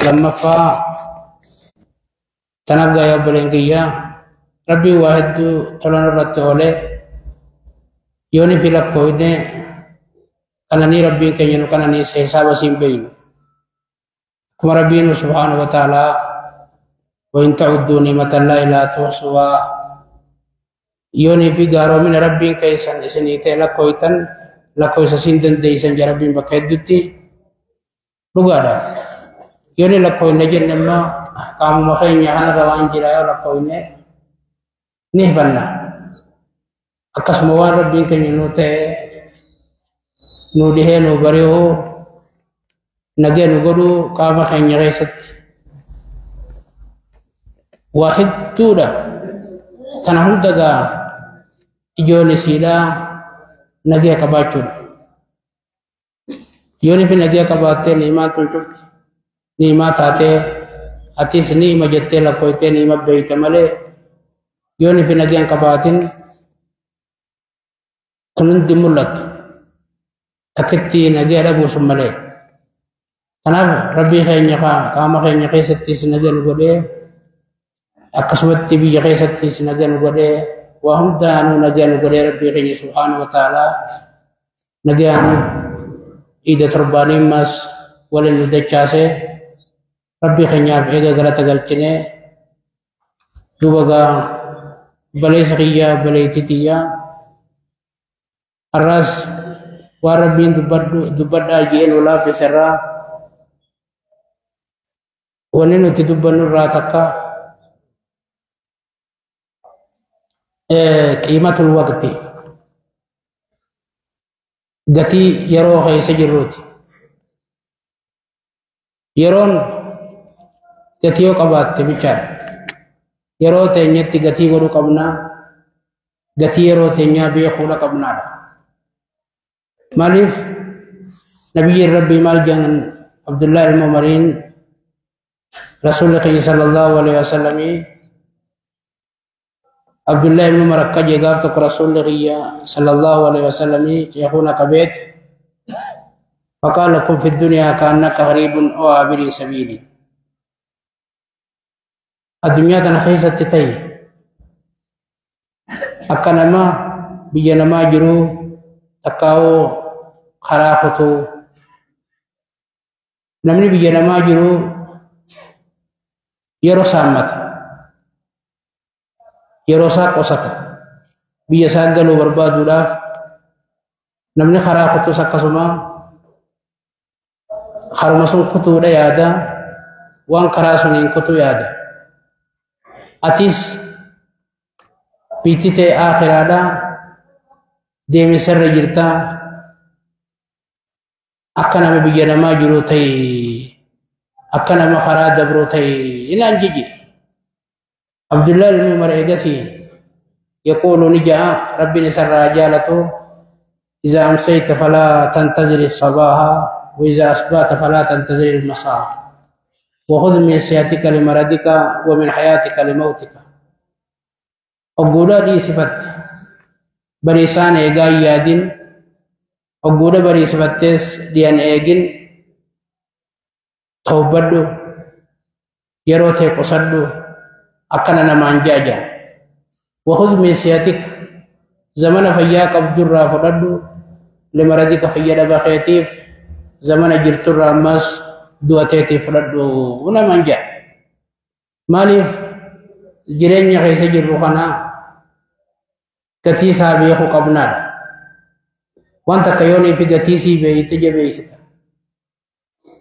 Lammaffaa tanaaf gaa obboleen kiyyaa rabbiin waa hedduu tolan irratti oolee yooni fi lakkoofne qananii rabbiin keenya nu qananiise hisaaba siin beeynu. Akkuma rabbiin subhaanahu wa ta'aalaa وإن تعدوا نعمة الله لا تحصوها yoonii fi gaaromina rabbiin keessan isinii ta'e lakkooytan lakkooysa siin dandeeysan jaa rabbiin bakka hedduutti dhugaadha. Yooni lakkooyne jenne immoo qaamuma keenya kanarra waan jira yoo lakkooyne ni hifanna. Akkasuma waan rabbiin keenya nuu ta'e nuu dhihee nuu bari'uu nagee nu godhuu qaama keenya keessatti waa hedduudha. Tana hunda gaa ijoon isiidhaa nagee qabaachuudha. Yooni fi nagee qabaattee ni'imaan tun cufti ni'imaa taatee atis ni'ima jettee lakkooytee ni'ima beeyta malee yooni fi nageen qabaatin tun hundi mul'attu takkitti nagee dhabuu sun malee. Kanaaf rabbii keenya qaama keenya keessattis nagee nu godhee akkasumatti biyya keessattis nagee nu godhee waa hundaanuu nagee nu godhee rabbii keenya subhaanahu wa ta'aalaa nagaan iida torbaanii ammas waliin nu dachaasee rabbii keenyaaf eega galata galchinee duuba gaa obboleessa kiyyaa obboleettii tiyyaa har'aas waan rabbiin dubbadhaa jee nu laaffise irraa wanni nuti dubbannu irraa takka qiimatul waqti gatii yeroo keessa jirruuti. Yeroon gatii yoo qabaatte bichaadha. Yeroo teenyatti gatii godhuu qabnaa, gatii yeroo teenyaa beekuudha qabnaadha. Maaliif nabiyyiin rabbii maal jedhan Abdullaa ilma Umariin rasuulli keenya sallallahu alaihi wasallamii Abdullaa ilma Umar akka jee gaaf tokko rasuulli kiyya sallallahu alaihi wasallamii ceekuuna qabeet فقال كن في الدنيا كأنك غريب أو عابر سبيل. الدنيا تنا خيسة تتي akka nama biyya namaa jiru takkaa'uu karaa kutuu namni biyya namaa jiru yeroo saammata yeroo isaa qosata biyya isaa galuu barbaaduudhaaf namni karaa kutus akkasuma karuma sun kutuudha yaada waan karaa suniin kutuu yaada. Atis biitti ta'e aakhiraadha deemisarra jirta akka nama biyya namaa jiru ta'e akka nama karaa dabroo ta'e inaan jiji. Abdullaa ilmi Umar eegasii yaquulu ni ja'a rabbiin isarraa jaalatu إذا أمسيت فلا تنتظر الصباح وإذا أصبحت فلا تنتظر المساء وخذ من صحتك لمرضك ومن حياتك لموتك. Ogguudha dhiisifatte bariisaan eegaa hin yaadin ogguudha bariisifattees dhiyan eegin toobbadhu yeroo ta'e qusadhu akkana namaan jaaja. وخذ من صحتك zamana fayyaa qabdurraa fudhadhu limaradika fayya dhaba keetiif zamana jirturraa ammas du'a teetiif fudhadhu namaan jaa. Maaliif jireenya keessa jirru kana gatii isaa beekuu qabnaadha. Waan takka yoonii fi gatii sii beeyte jabeessita.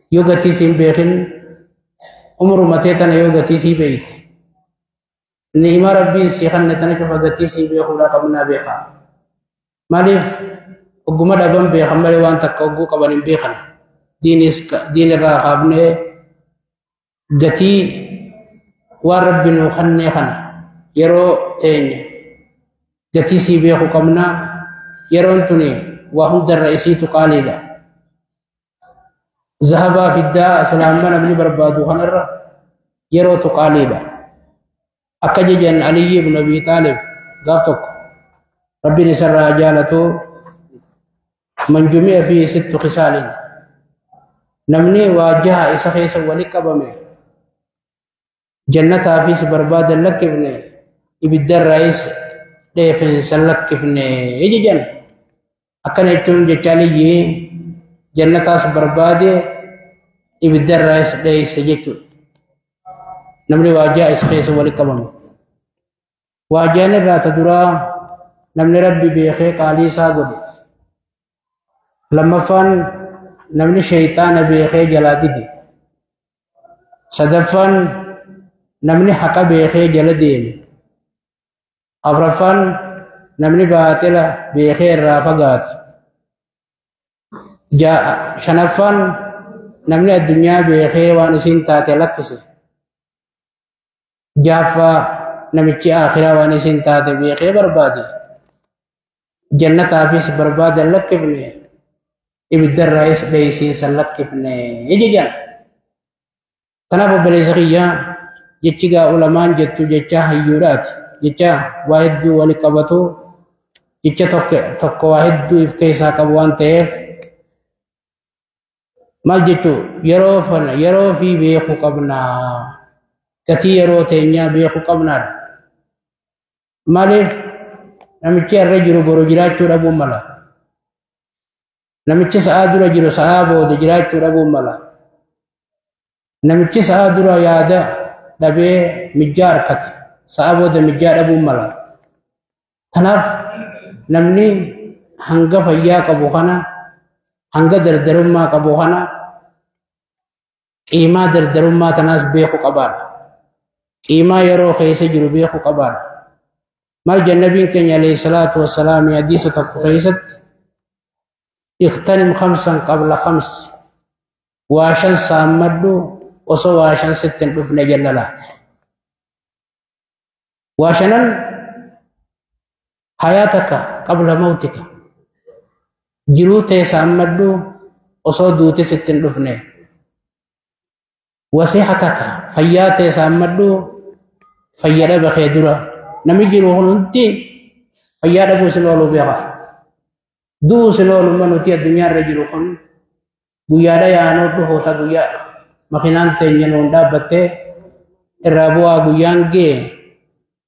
Yoo gatii sii hin beekin umruma tee tana yoo gatii sii beeyte ni'ima rabbiin sii kanne tana cufa gatii sii beekuudhaa qabnaa beekaa. Maaliif ogguma dhaban beekan malee waan takka ogguu qaban hin beekan. Diin irraa kaafnee gatii waan rabbi nuu kannee kana yeroo teenya gatii sii beekuu qabnaa. Yeroon tuni waa hundarra isiitu qaaliidha. Zahabaa fiddaa islaamma namni barbaadu kanarra yerootu qaaliidha. Akka jejan Aliyyi ibn Abi Taalib gaaf tokko rabbiin isarraa jaalatu man jumi'a fi sittu khisaalin Namni waa jaha isa keessa wali qabame jannataafis barbaadan lakkifne, ibiddarraayis dheefinsa lakkifne jedhan. Akkana jechuun jechaaniyyii jannataas barbaade, ibiddarraayis dheeyse jechuudha. Namni waa jaha isa keessa wali qabame. Waa jahan irraa ta duraa, namni Rabbi beekee qaalii isaa godhe. Lammaffaan, namni shayxaana beekee jalaa dide. Sadaffaan, namni haqa beekee jala deeme. Afraffaan, namni baaxila beekee irraa fagaate. Shanaffaan, namni addunyaa beekee waan isiin taate lakkise. Jaaffaa, namichi akhiraa waan isiin taate beekee barbaade. Jannataafis barbaadan lakkifne, ibiddarraayis dheeysiinsa lakkifne jedhan. Tanaaf obboleessa kiyyaa, jechi gaa ulamaan jettu jecha hayyuudhaati. Jecha waa hedduu wali qabatu, jecha tokko waa hedduu if keessaa qabu waan ta'eef, maal jechuu, yeroo fana yeroo fi beekuu qabnaa, gatii yeroo teenyaa beekuu qabnaadha. Maaliif, namichi har'a jiru boru jiraachuu dhabuun mala. Namichi sa'aa dura jiru sa'aa booda jiraachuu dhabuun mala. Namichi sa'aa dura yaada dhabee mijjaa harkate sa'aa booda mijjaa dhabuun mala. Kanaaf namni hanga fayyaa qabu kana, hanga dardarummaa qabu kana, qiimaa dardarummaa tanaas beekuu qabaadha. Qiimaa yeroo keessa jiru beekuu qabaadha. Maal jennabiin keenya alayhi salaatu wassalaam hadiisa tokko keessatti? اغتنم خمسا قبل خمس, waa shan saammadhu osoo waa shan sitti hin dhufne jennala. Waa shanan: حياتك قبل موتك, jiruu tee saammadhu osoo duute sitti hin dhufne. وصحتك, fayyaa tee saammadhu fayya dhaba kee dura. Namni jiru kun hundi fayyaa dhabuu isin ooluu beeka. Du'uu isin oolu. Nuti addunyaa irra jiru kun guyyaadha yaanoo dhufoota, guyyaa makinaan teenya nuun dhaabbattee irraa bu'aa guyyaan gee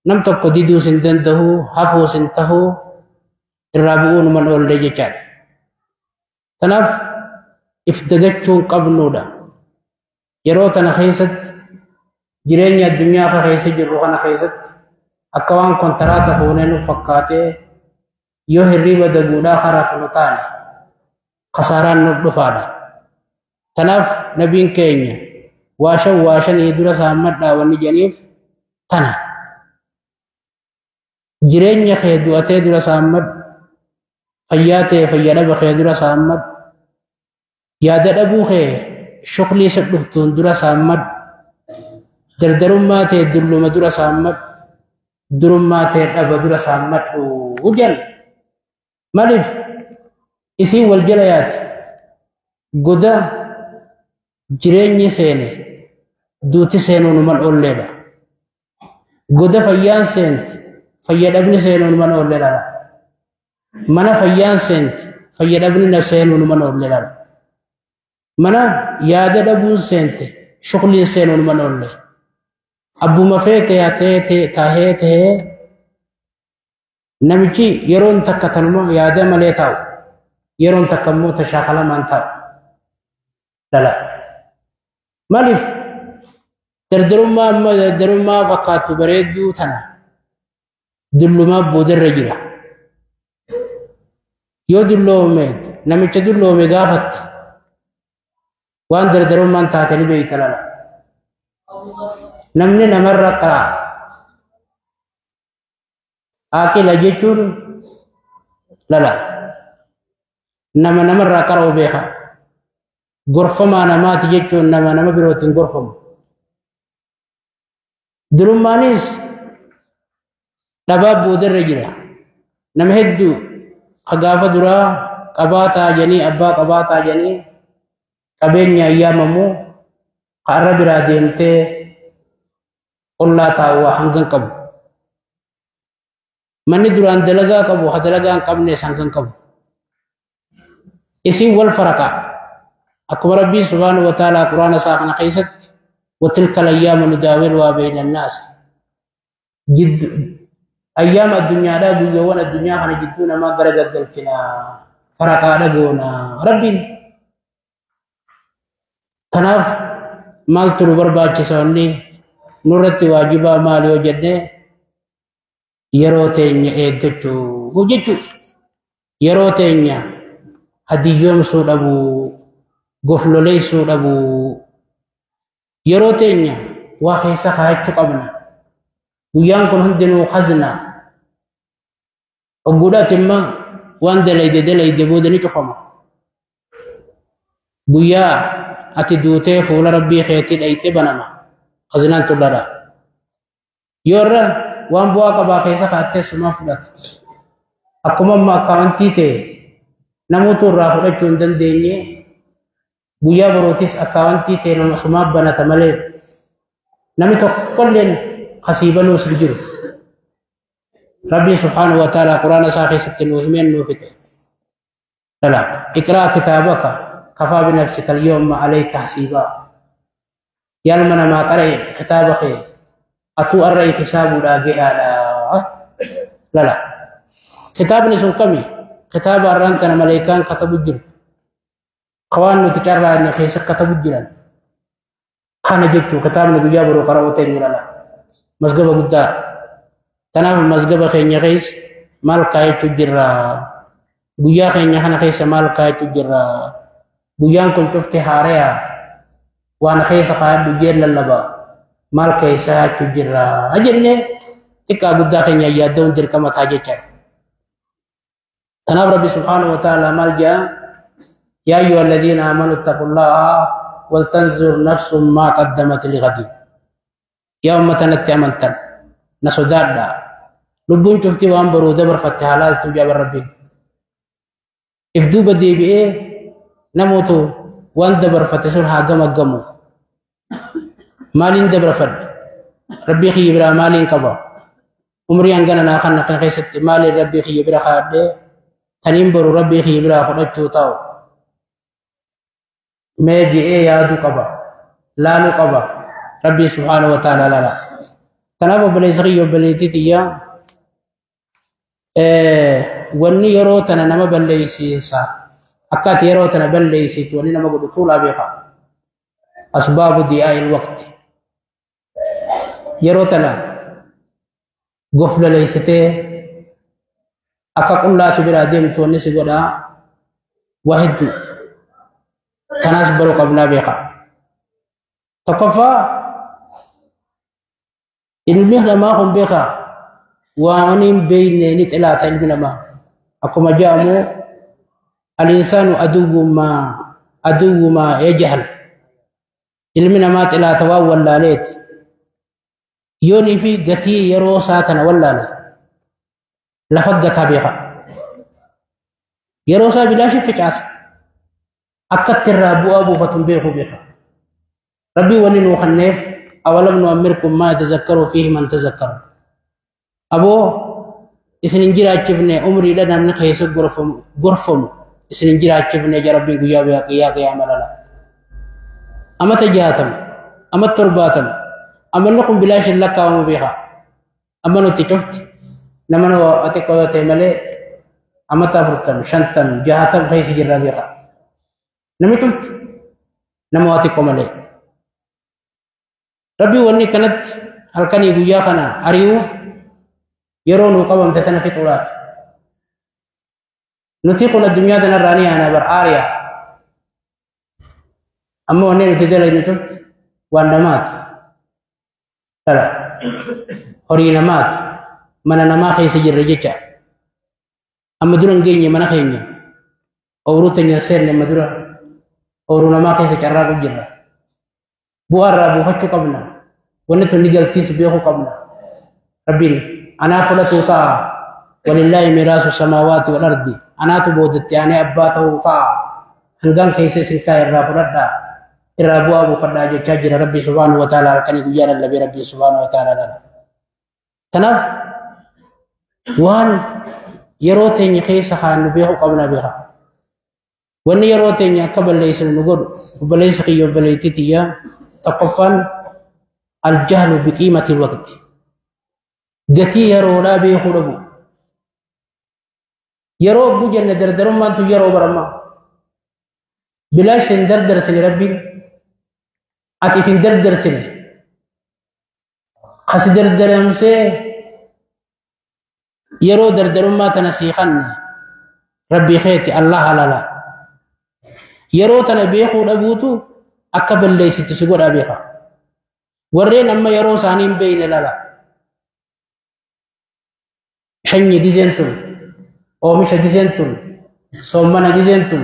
nam tokko diduus hin danda'u, hafuus hin tahu, irraa bu'uu numan oolle jechaadha. Kanaaf if dagachuun qabnuudha. Yeroo tana keessatti, jireenya addunyaa akka keessa jirru kana keessatti, akka waan kontaraata fuunee nu fakkaatee yoo hirriiba daguudhaa karaa funu taane, kasaaraan nu dhufaadha. Kanaaf nabiin keenya waa shan waa shanii dura saammadhaa wanni jedhaniif tana. Jireenya kee du'atee dura saammadhu. Fayyaa ta'e fayya dhaba kee dura saammadhu. Yaada dhabuu kee shuklii isa dhuftuun dura saammadhu. Dardarummaa ta'e dulluma dura saammadhu. Durummaa ta'e dhaba dura saammadhu jedhan. Maaliif, isiin wal jala yaati. Goda jireenyi seene duuti seenuu numan oolleedha. Goda fayyaan seente fayya dhabni seenuu numan oolleedha. Mana fayyaan seente fayya dhabni na seenuu numan oolleedha. Mana yaada dhabuun seente shuqliin seenuu numan oolle. Abbuma feete hatee tahee tahee, namichi yeroon takka tanuma yaada malee taa'u, yeroon takka immoo tashaakalamaan taa'u dhala. Maaliif, dardarummaa amma dardarummaa fakkaattu bareedduu tana dullumaa boodarra jira. Yoo dulloome, namicha dulloome gaafatte, waan dardarummaan taate ni beeyta lala. Namni namarra qara. Aaqila jechuun lala. Nama namarraa qara'u beeka. Gorfamaa namaati jechuun nama nama birootiin gorfamu. Durummaanis dhabaa boodarra jira. Nama hedduu ka gaafa duraa qabaataa jedhanii, abbaa qabaataa jedhanii qabeenya ayyaamamu, ka biraa deemtee ollaa taa'u hangan qabu. Manni duraan dalagaa qabu ha dalagaa hin qabnes hangan qabu. Isin wal faraqa. Akkuma Rabbii subhaanahu wa ta'aalaa Quraana isaa kana keessatti وتلك الأيام نداولها بين الناس جد أيام الدنيا لا guyyoowwan addunyaa kana jidduu namaa gara gaggalchina faraqaa dhagoona Rabbiin. Kanaaf maaltu nu barbaachisa? Wanni nurratti waajibaa maal yoo jenne, yeroo teenya eeggachuu jechuu, yeroo teenya hadiyyoomsuu dhabuu, gofloleessuu dhabuu. Yeroo teenya waa keessa kaayachuu qabna. Guyyaan kun hundinuu khazna ogguudhaati. Imma waan dalayde dalayde booda ni cufama. Guyyaa ati duutee fuula Rabbii keetii dhayxe banama khazinaan tulladha. Yoo irra waan bu'aa qabaa keessa kaattee sumaa fudhata. Akkuma amma akkaawwantii ta'e namoota irraa fudhachuu hin dandeenye, guyyaa borootis akkaawwantii ta'e nama sumaa banata malee namni tokkolleen kasii banuus hin jiru. Rabbiin subhaanahu wa ta'ala Quraana isaa keessatti nuu himeen nuu fixe. Lala اقرأ كتابك كفى بنفسك اليوم عليك حسيبا. Yaa ilma namaa, qara'e kitaaba kee, atuu arra hisaabuudhaa gahaadha. Lala kitaabni sun kami? Kitaaba arraan tana maleekaan katabu jirtu, kawaan nuti carraanne keessa katabu jiran kana jechuu. Kitaabni guyyaa boroo qara'uu teenyu, lala, masgaba guddaa. Tanaaf masgaba keenya keessa maal kaayachuu jirra? Guyyaa keenya kana keessa maal kaayachuu jirra? Guyyaan kun cufti haareya, waan keessa kaayadhu jeen lallaba. Maal keessa kaayachuu jirra jennee xiqqaa guddaa keenya yaadda'uun dirqama ta'a jechaadha. Kanaaf Rabbi subhaanahu wa ta'ala maal jedha? يا أيها الذين آمنوا اتقوا الله ولتنظر نفس ما قدمت لغد. Yaa ummata natti amantan, na sodaadha. Lubbuun cufti waan boruu dabarfatte halaaltu jaba Rabbiin. If duuba deebi'ee namoota waan dabarfate sun haa gamaggamu. Maaliin dabarfadhe? Rabbii kiyya biraa maaliin qaba? Umrii hangana naa kana kana keessatti maaliin Rabbii kiyya bira kaadhee taniin boru Rabbii kiyya biraa fudhachuu ta'u? Mee je'ee yaaduu qaba. Laaluu qaba. Rabbii subhaanahu wa ta'ala laala. Kanaaf obboleessa kiyya, obboleettii tiyya, wanni yeroo tana nama balleeysiisa, akka ati yeroo tana balleeysitu wanni nama godhu tuulaa beeka. أسباب ضياع الوقت. Yeroo tana goflaleessitee akka qullaa si biraa deemtu wanni si godhaa waa hedduu. Kanaas baruu qabnaa beeka. Tokkoffaa, ilmi namaa kun beeka waan hin beekne ni xilaata ilmi namaa. Akkuma jedhamu الإنسان عدو ما يجهل. Ilmi namaa xilaata waan wallaaleeti. Yoonii fi gatii yeroo isaa tana wallaale lafa gataa beeka. Yeroo isaa bilaashi facaasa. Akkatti irraa bu'aa buufatu hin beeku beeka. Rabbii wanni nuu kenneef أولم نعمركم ما يتذكر فيه من تذكر. Aboo, isin hin jiraachifne umriidha namni keessa gorfamu isin hin jiraachifne ja Rabbiin guyyaa guyyaa qiyaama lala. Amata 60, amata 70, amalli kun bilaash hin lakkaa'amu beeka. Amma nuti cufti nama xiqqoo yoo ta'e malee amata 40, 50, 60 keessa jirra beeka. Namni cufti nama waa xiqqoo malee. Rabbii wanni kanatti halkanii guyyaa kana ari'uuf yeroo nuu qabamte tana fixuudhaaf. Nuti kun addunyaa tanarraa ni aanaa bar aariyaa. Amma wanni nuti dalagnu cufti waan namaati. Dhala horii namaati. Mana namaa keessa jirra jecha. Amma dura hin geenye mana keenya. Ooyiruu teenya seenne, amma dura ooyiruu namaa keessa carraaqu jirra. Bu'aa irraa buufachuu qabna. Wanni tun ni galtiis beekuu qabna. Rabbiin anaa fudhatuu ta'a. ولله ميراث السماوات والأرض. Anaatu boodatti aanee abbaa ta'uu ta'a. Hangaan keessa isin kaa'e irraa fudhadhaa. Irraa bu'aa buufadhaa jechaa jira Rabbi subhaanahu wa ta'ala halkanii guyyaa lallabee Rabbi subhaanahu wa ta'ala lala. Kanaaf waan yeroo teenya keessa kaannu beekuu qabna beeka. Wanni yeroo teenya akka balleessinu nu godhu obboleessa kiyya obboleettii tiyya tokkoffaan aljahlu biqiimati waqti gatii yeroodhaa beekuu dhabu. Yeroo ogguu jenne dardarummaan tun yeroo baramaa bilaash hin dardarsine rabbiin ati if hin dardarsine kasi dardaramsee yeroo dardarummaa tana sii kanne rabbii keeti Allah halala. Yeroo tana beekuu dhabuutu akka balleessitu si godhaa beeka. Warreen amma yeroo isaanii hin beekne lala. Shanyi gizeen tun, oomisha gizeen tun, soommana gizeen tun,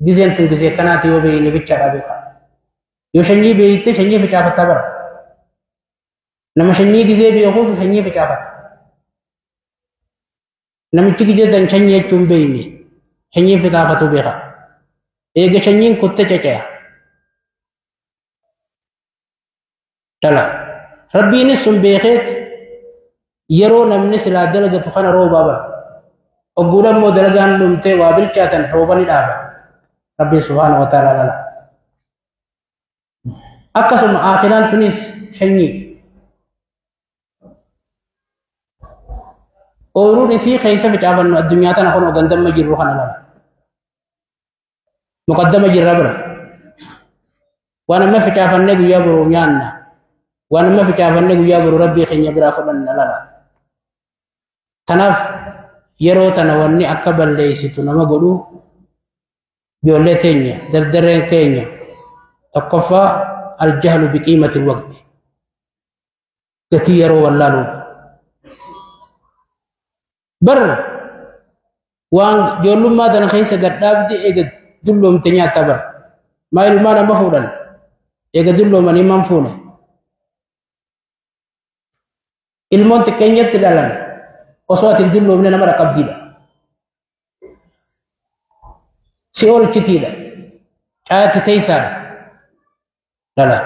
gizeen tun gizee kanaati yoo beekne bichaadha beeka. Yoo shanyii beekte shanyii facaafattaa bara. Nama shanyii gizee beekuutu shanyii facaafata. Namichi gizee tan shanyii jechuun beekne shanyii facaafatu beeka. Eega shanyiin kutte cacaya. Dhala. Rabbiinis sun beekeet yeroo namni silaa dalagatu kana roobaa bara. Ogguudha immoo dalagaan dhumtee waa bilchaatan rooba ni dhaaba. Rabbiin subhaana wa ta'ala lala. Akkasuma akhiraan tunis shanyii. Ooyiruun isii keessa facaafannu addunyaa tana kun gandamma jirru kana lala. Muqaddama jirra bira. Waan amma facaafannee guyyaa boruu nyaanna. Waan amma facaafannee guyyaa boruu rabbii keenya biraa fudhanna lala. Tanaaf yeroo tana wanni akka balleessitu nama godhu ijoollee teenya dardarreen keenya tokkoffaa aljahlu biqiimati waqti gatii yeroo wallaaluudha. Bar waan ijoollummaa tana keessa gadhaabdi eega dulloomte nyaata bar. Maa ilmaan amma fuudhan eega dulloomanii man fuune. Ilmoon xiqqeenyatti dhalan osoo ati hin dulloomne nama dhaqqabdiidha. Si oolchitiidha. Caayatti teessaadha. Dhala.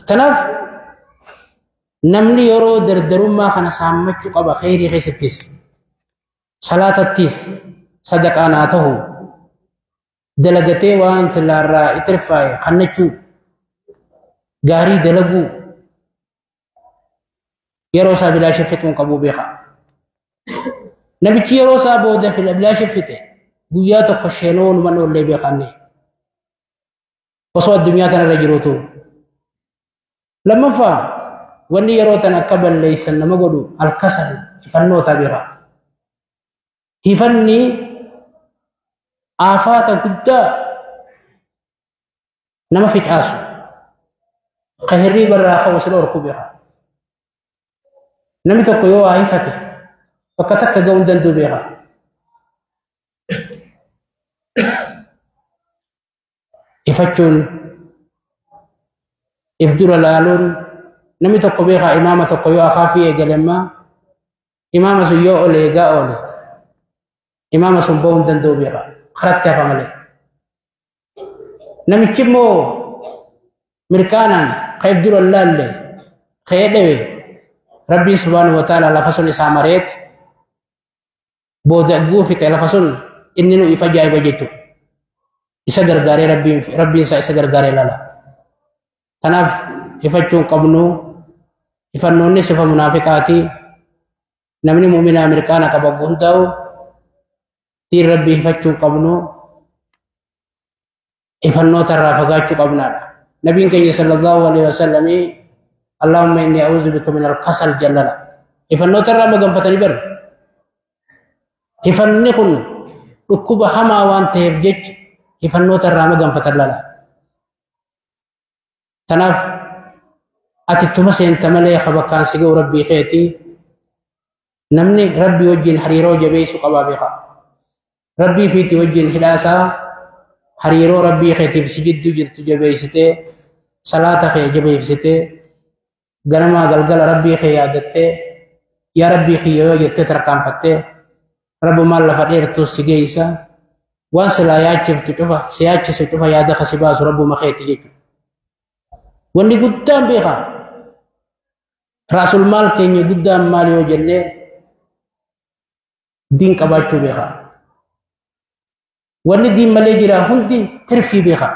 Kanaaf namni yeroo dardarummaa kana saammachuu qaba kheyrii keessattis salaatattis sadaqaan haa ta'u dalagatee waan silaarraa itirfaaye kannachuu gaarii dalaguu yeroo isaa bilaasha fixuun qabuu beeka. Namichi yeroo isaa booda bilaasha fixe guyyaa tokko sheenoo numan oollee beekanne osoo addunyaa tanarra jiruutu. Lammaffaa wanni yeroo tana akka balleessan nama godhu alkasal hifannoota beeka. Hifanni aafaata guddaa nama ficaasu ka hirriiba irraa ka'u sila horkuu beeka. Namni tokko yoo waa hifate bakka takka ga'uu hin danda'u beeka. Hifachuun if dura laaluun namni tokko beekaa imaama tokko yoo akaafii eegalemmaa imaama sun yoo ol eegaa oole imaama sun ba'uu hin danda'u beeka karatti hafa malee. Namichi immoo mirkaanaan ka if dura laalle ka'ee dhawe rabbiin subhaanahu wa ta'ala lafa sun isaa mareet booda guufite lafa sun inni nu ifa ajaa'iba jechuudha. Isa gargaaree rabbiin isaa isa gargaaree lala. Kanaaf ifachuun qabnu ifannoonni sifa munaafiqaati. Namni mu'minaa mirqaana qaba hundaa'u diin rabbii ifachuu qabnu ifannoota irraa fagaachuu qabnaadha. Nabiin keenya sallallahu alaihi wasallamii Allahumma inni a'uudhu bika min al-kasal jallala. Ifannoota irraa maganfatanii bar. Ifanni kun dhukkuba hamaa waan ta'eef jecha ifannoota irraa maganfatan lala. Kanaaf ati ittuma seenta malee bakkaan si ga'u rabbii keetii namni rabbii wajjin hariiroo jabeessu qabaa beeka. Rabbii fiitii wajjin hidhaasaa hariiroo rabbii keetiif si jidduu jirtu jabeessitee salaata kee jabeessitee ganamaa galgala rabbii kee yaadattee yaa rabbii kiyya yoo jettee tarkaanfattee rabbumaan lafa dheertus si geessa waan silaa yaachiftu cufa si yaachisu cufa yaada kasi baasu rabbuma keeti jechuudha. Wanni guddaan beekaa raasul maal keenya guddaan maal yoo jennee diin qabaachuu beekaa. Wanni diin malee jira hundi tirfii beeka.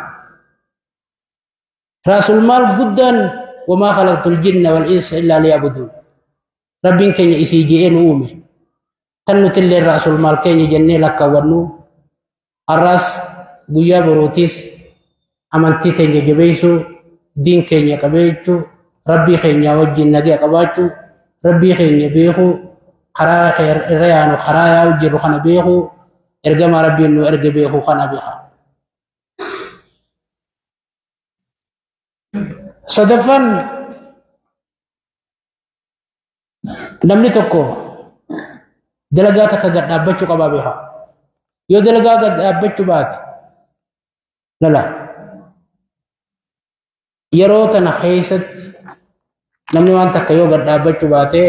Raasul maal guddaan wamaa khalaqtul jinna wal insa illaa liya'buduun. Rabbiin keenya isii je'ee nu uume. Tan nutillee raasul maal keenya jennee lakkaawwannu har'aas guyyaa borootis amantii teenya jabeessuu, diin keenya qabeechuu, rabbii keenya wajjin nagaa qabaachuu, rabbii keenya beekuu, karaa irra yaanu karaa yaa'u jirru kana beekuu, ergama rabbiin nu erge beekuu kana beeka. Sadaffaan namni tokko dalagaa takka gad dhaabbachuu qabaa beeka. Yoo dalagaa gad dhaabbachuu baate lala yeroo tana keessatti namni waan takka yoo gad dhaabbachuu baate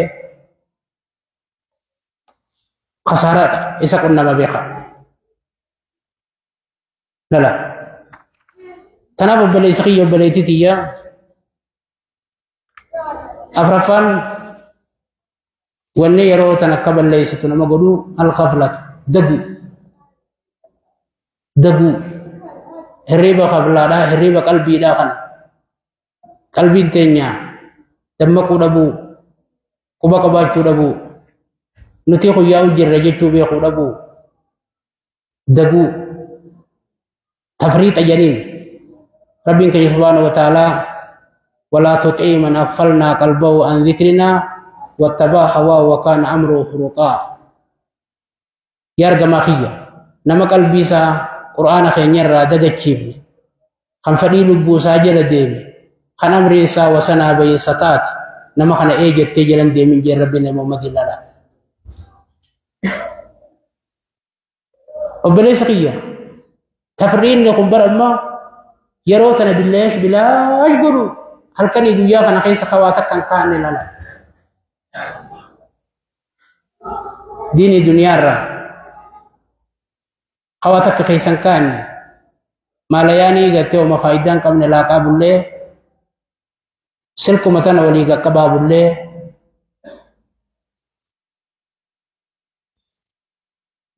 kasaaraadha isa qunnama beeka. Lala tanaaf obboleessi kiyya obboleettii tiyya afraffaan wanni yeroo tan akka balleessitu nama godhu alqaflatu dagu dagu hirriba qablaadhaa hirriba qalbiidhaa kana qalbiin teenya dammaquu dhabuu quba qabaachuu dhabuu nuti guyyaa jirra jechuu beekuu dhabuu daguu tafriixa janiin rabbiin keenya subhaanahu wa ta'aalaa walaa tuxii man aghfalnaa qalbahu an dhikrinaa wattabaa hawaahu wa kaana amruhu furuxaa. Yaa ergamaa kiyya nama qalbii isaa qur'aana keenya irraa dagachiifne kan fedhii lubbuu isaa jala deeme kan amri isaa wasanaa bayeessa taate nama kana ee jettee jalan deemin jeen rabbiin Muhammadin lala. Obboleessa kiyya tafriinni kun bara ammaa yeroo tana billaash bilaash godhu halkanii guyyaa kana keessa kawaa takka hin kaa'anne lala. Diinii duniyaarraa kawaa takka keessa hin kaa'anne maalayaanii gattee oma faayidaa hin qabne laaqaa bullee silkuma tana walii qaqqabaa bullee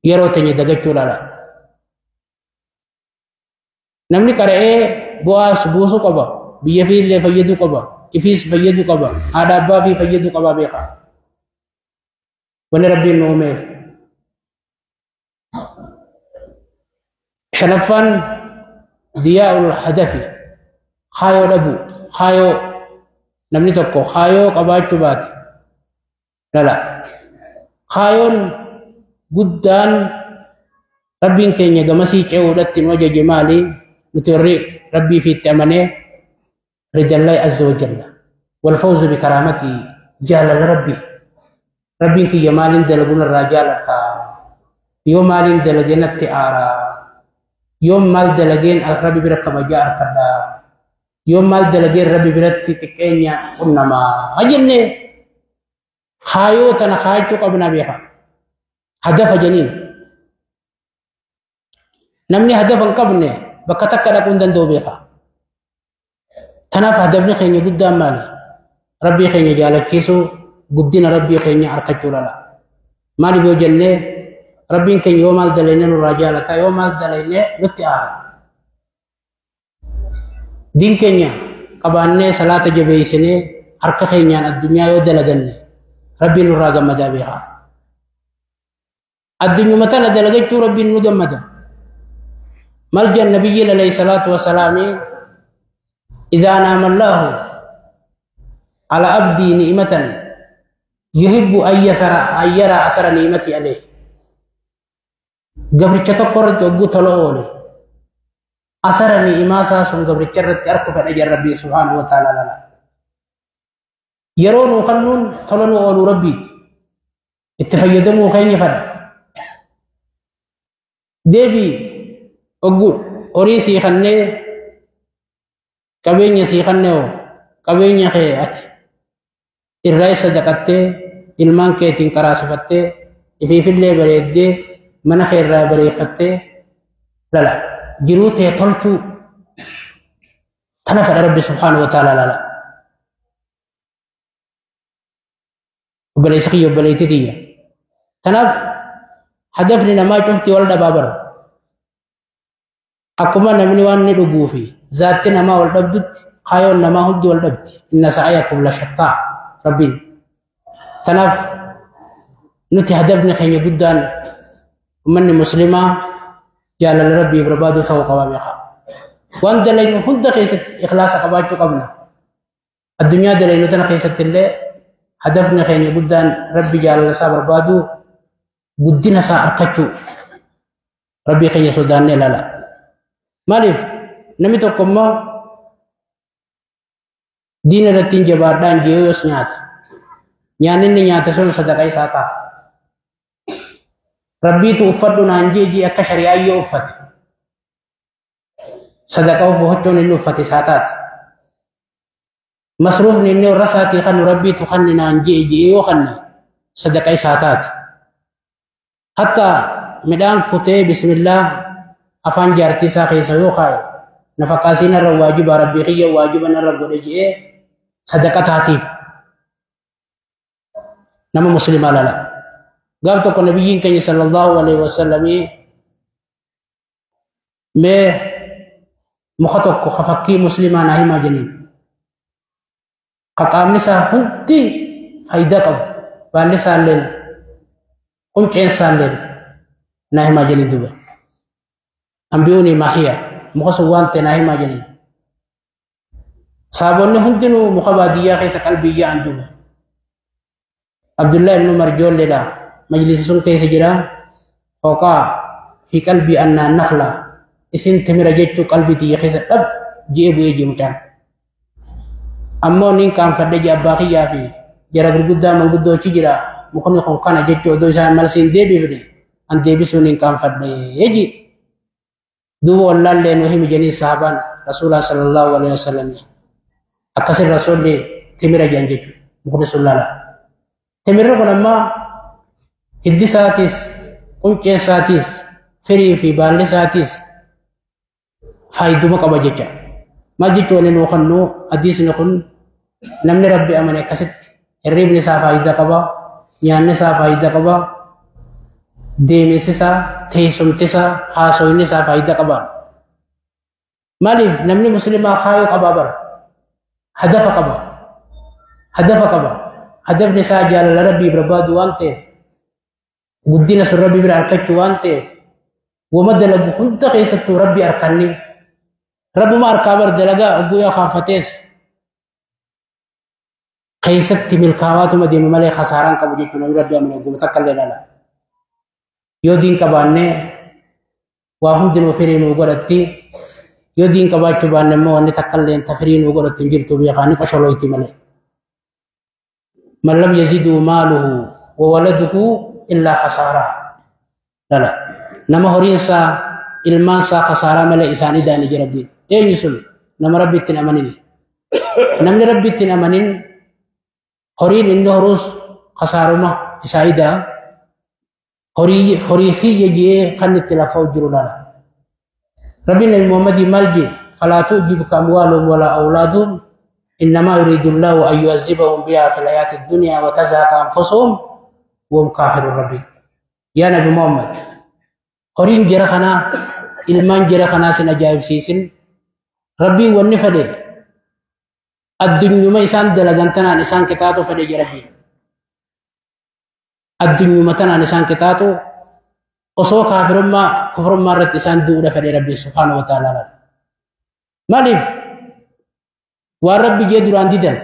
yeroo teenya dagachuu lala. Namni qara'ee bu'aas buusuu qaba, biyya fiillee fayyaduu qaba, ifiis fayyaduu qaba, haadha abbaa fi fayyaduu qaba beeka. Wanni rabbiin nu uumeef. Shanaffaan diyaa'ul hadafi kaayoo dhabuu kaayoo namni tokko kaayoo qabaachuu baate lala. Kaayoon guddaan rabbiin keenya gamasii ce'uudhatti nu ajaje maali? Nuti warri rabbii fi itti amanee ridallahi azza wa jalla wal fawzu bi karaamati jaalala rabbii. Rabbiin kiyya maaliin dalaguun irraa jaalata? Yoo maaliin dalagee natti aara? Yoo maal dalageen rabbi bira kabajaa harkadha? Yoo maal dalageen rabbi biratti xiqqeenya qunnamaa jennee kaayoo tana kaayachuu qabna beeka. Hadafa janiin. Namni hadafa hin qabne bakka takka dhaquu hin danda'u beeka. Tanaaf hadafni keenya guddaan maali? Rabbii keenya jaalachiisuu, guddina rabbii keenya harkachuu lala. Maaliif yoo jennee rabbiin keenya yoo maal dalagne nurraa jaalata, yoo maal dalagne nutti aara. Diin keenya qabaannee salaata jabeessinee harka keenyaan addunyaa yoo dalaganne rabbiin nurraa gammadaa beeka. Addunyuma tana dalagachuu rabbiin nu gammada. Mal jenna nabiyyiin alayhi salaatu wasalaami إذا نام الله على عبدي نعمة يحب أن يرى أثر نعمتي عليه. قبرتش تقرد وقو تلؤولي أثر نعمة ساسون قبرتش رت أركف أجر ربي سبحانه وتعالى لا يرون وخنون تلونو أولو ربي اتفيدمو خين فد ديبي أقول أريسي خني qabeenya sii kanneo qabeenya kee ati irraa sadaqattee ilmaan keetiin qaraasifattee ifiifillee bareeddee mana kee irraa bareeffattee lala jiruu tee tolchuu tana fedha rabbi subhaanahu wa ta'ala lala. Obboleessi kiyya obboleettii tiyya. Tanaaf hadafni namaa cufti wal dhabaa bara. Akkuma namni waan inni dhuguu fi zaatti namaa wal dhabdutti kaayoon namaa hundi wal dhabdi. Inna sa'ayakum la shattaa rabbiin. Tanaaf nuti hadafni keenya guddaan ummanni muslimaa jaalala rabbii barbaaduu ta'uu qaba beekaa. Waan dalaynu hunda keessatti ikhlaasa qabaachuu qabna. Addunyaa dalaynu tana keessatti illee hadafni keenya guddaan rabbi jaalala isaa barbaaduu guddina isaa arkachuu rabbii keenya sodaannee ilaala. Maaliif namni tokko immoo diina irratti hin jabaadhaan jee yoos nyaata. Nyaanni inni nyaate sun sadaqa isaa ta'a. Rabbiitu uffadhu naan jee jee akka shari'aa yoo uffate. Sadaqa of huccuun inni uffate isaa taate. Masruufni inni warra isaatii kannu rabbiitu kanni naan jee jee yoo kanne sadaqa isaa taate. Hatta midhaan kutee bismillah afaan jaartii isaa keessa yoo kaaye nafaqaa isiin irra waajiba rabbii kiyya waajiba narra godhe jee sadaqa taatiif nama muslimaa lala. Gaaf tokko nabiyyiin keenya sallallahu alaihi wasallamii mee muka tokko ka fakkii muslimaa naa himaa jeniin. Ka qaamni isaa hundi faayidaa qabu baalli isaalleen qunceen isaalleen naa himaa jeniin duuba. Ambiyuuni maahiya muka sun waan ta'e naa himaa jeniin. Saabonni hundinuu muka baadiyyaa keessa qalbii yaa'an duuba. Abdullah ibn Umar ijoolleedha. Majlisi sun keessa jira. Fooqaa fi qalbii annaa nakhla isin timira jechuu qalbii tiyya keessa dhab ji'ee bu'ee jiru mucaan. Ammoo niin qaanfadhe jee abbaa kiyyaa fi jara gurguddaa manguddoochi jira mukni kun kana jechuu odoo isaan malsiin deebifne an deebisuu niin qaanfadhe ji. Duuba wallaallee nu himi jedhanii sahabaan rasuulaa sallallahu alaihi wasallam akkasin rasuulli timira jedhan jechuudha mukni sun laala. Timirri kun ammaa hiddi isaatis quncee isaatis firii fi baalli isaatis faayiduma qaba jecha. Maal jechuun inni nuu kennu hadiisni kun namni rabbi amane akkasitti hirribni isaa faayidaa qaba, nyaanni isaa faayidaa qaba, deeminsi isaa, teessumti isaa, haasoyni isaa faayidaa qaba. Maaliif namni muslimaa kaayoo qabaa bara? Hadafa qaba. Hadafa qaba. Hadafni isaa jaalala rabbii barbaadu waan ta'eef guddina sun rabbi bira argachuu waan ta'eef wama dalagu hunda keessattuu rabbi arkanni rabbuma harkaa bar dalagaa ogguu yoo kaaffatees keessatti milkaawaatuma deema malee kasaaraan qabu jechuudha namni rabbi amane ogguma takka illee ilaala. Yoo diin qabaannee waa hundinuu firii nuu godhatti yoo diin qabaachuu baanne immoo wanni takka illee ta firii nuu godhattu hin jirtu beekaa ni qosholoyti malee. Man lam yaziduu maaluhu wa waladuhu illaa khasaaraa. Lala nama horiin isaa ilmaan isaa khasaaraa malee isaan idaani jira rabbiin. Eenyu sun nama rabbi ittiin amanin. Namni rabbi ittiin amanin horiin inni horuus khasaaruma isaa idaa horii horii kiyya jee kan itti lafa'u jiru lala. Rabbiin Nabi Muhammadii maal jee falaa tu'jibuka amwaaluhum walaa awlaaduhum innamaa yuriidu llaahu an yu'azzibahum bihaa fil hayaati dunyaa wa tazhaqa anfusuhum wa hum kaafiruun rabbiin. Yaa Nabi Muhammad horiin jara kanaa ilmaan jara kanaa sin ajaa'ibsiisin rabbiin wanni fedhe addunyuma isaan dalagan tanaan isaan qixaaxu fedhe jira rabbiin. Addunyuma tanaan isaan qixaaxu osoo kaafirummaa kufrummaa irratti isaan du'uudha fedhe rabbiin subhaanahu wa ta'ala. Maaliif waan rabbi jee duraan didan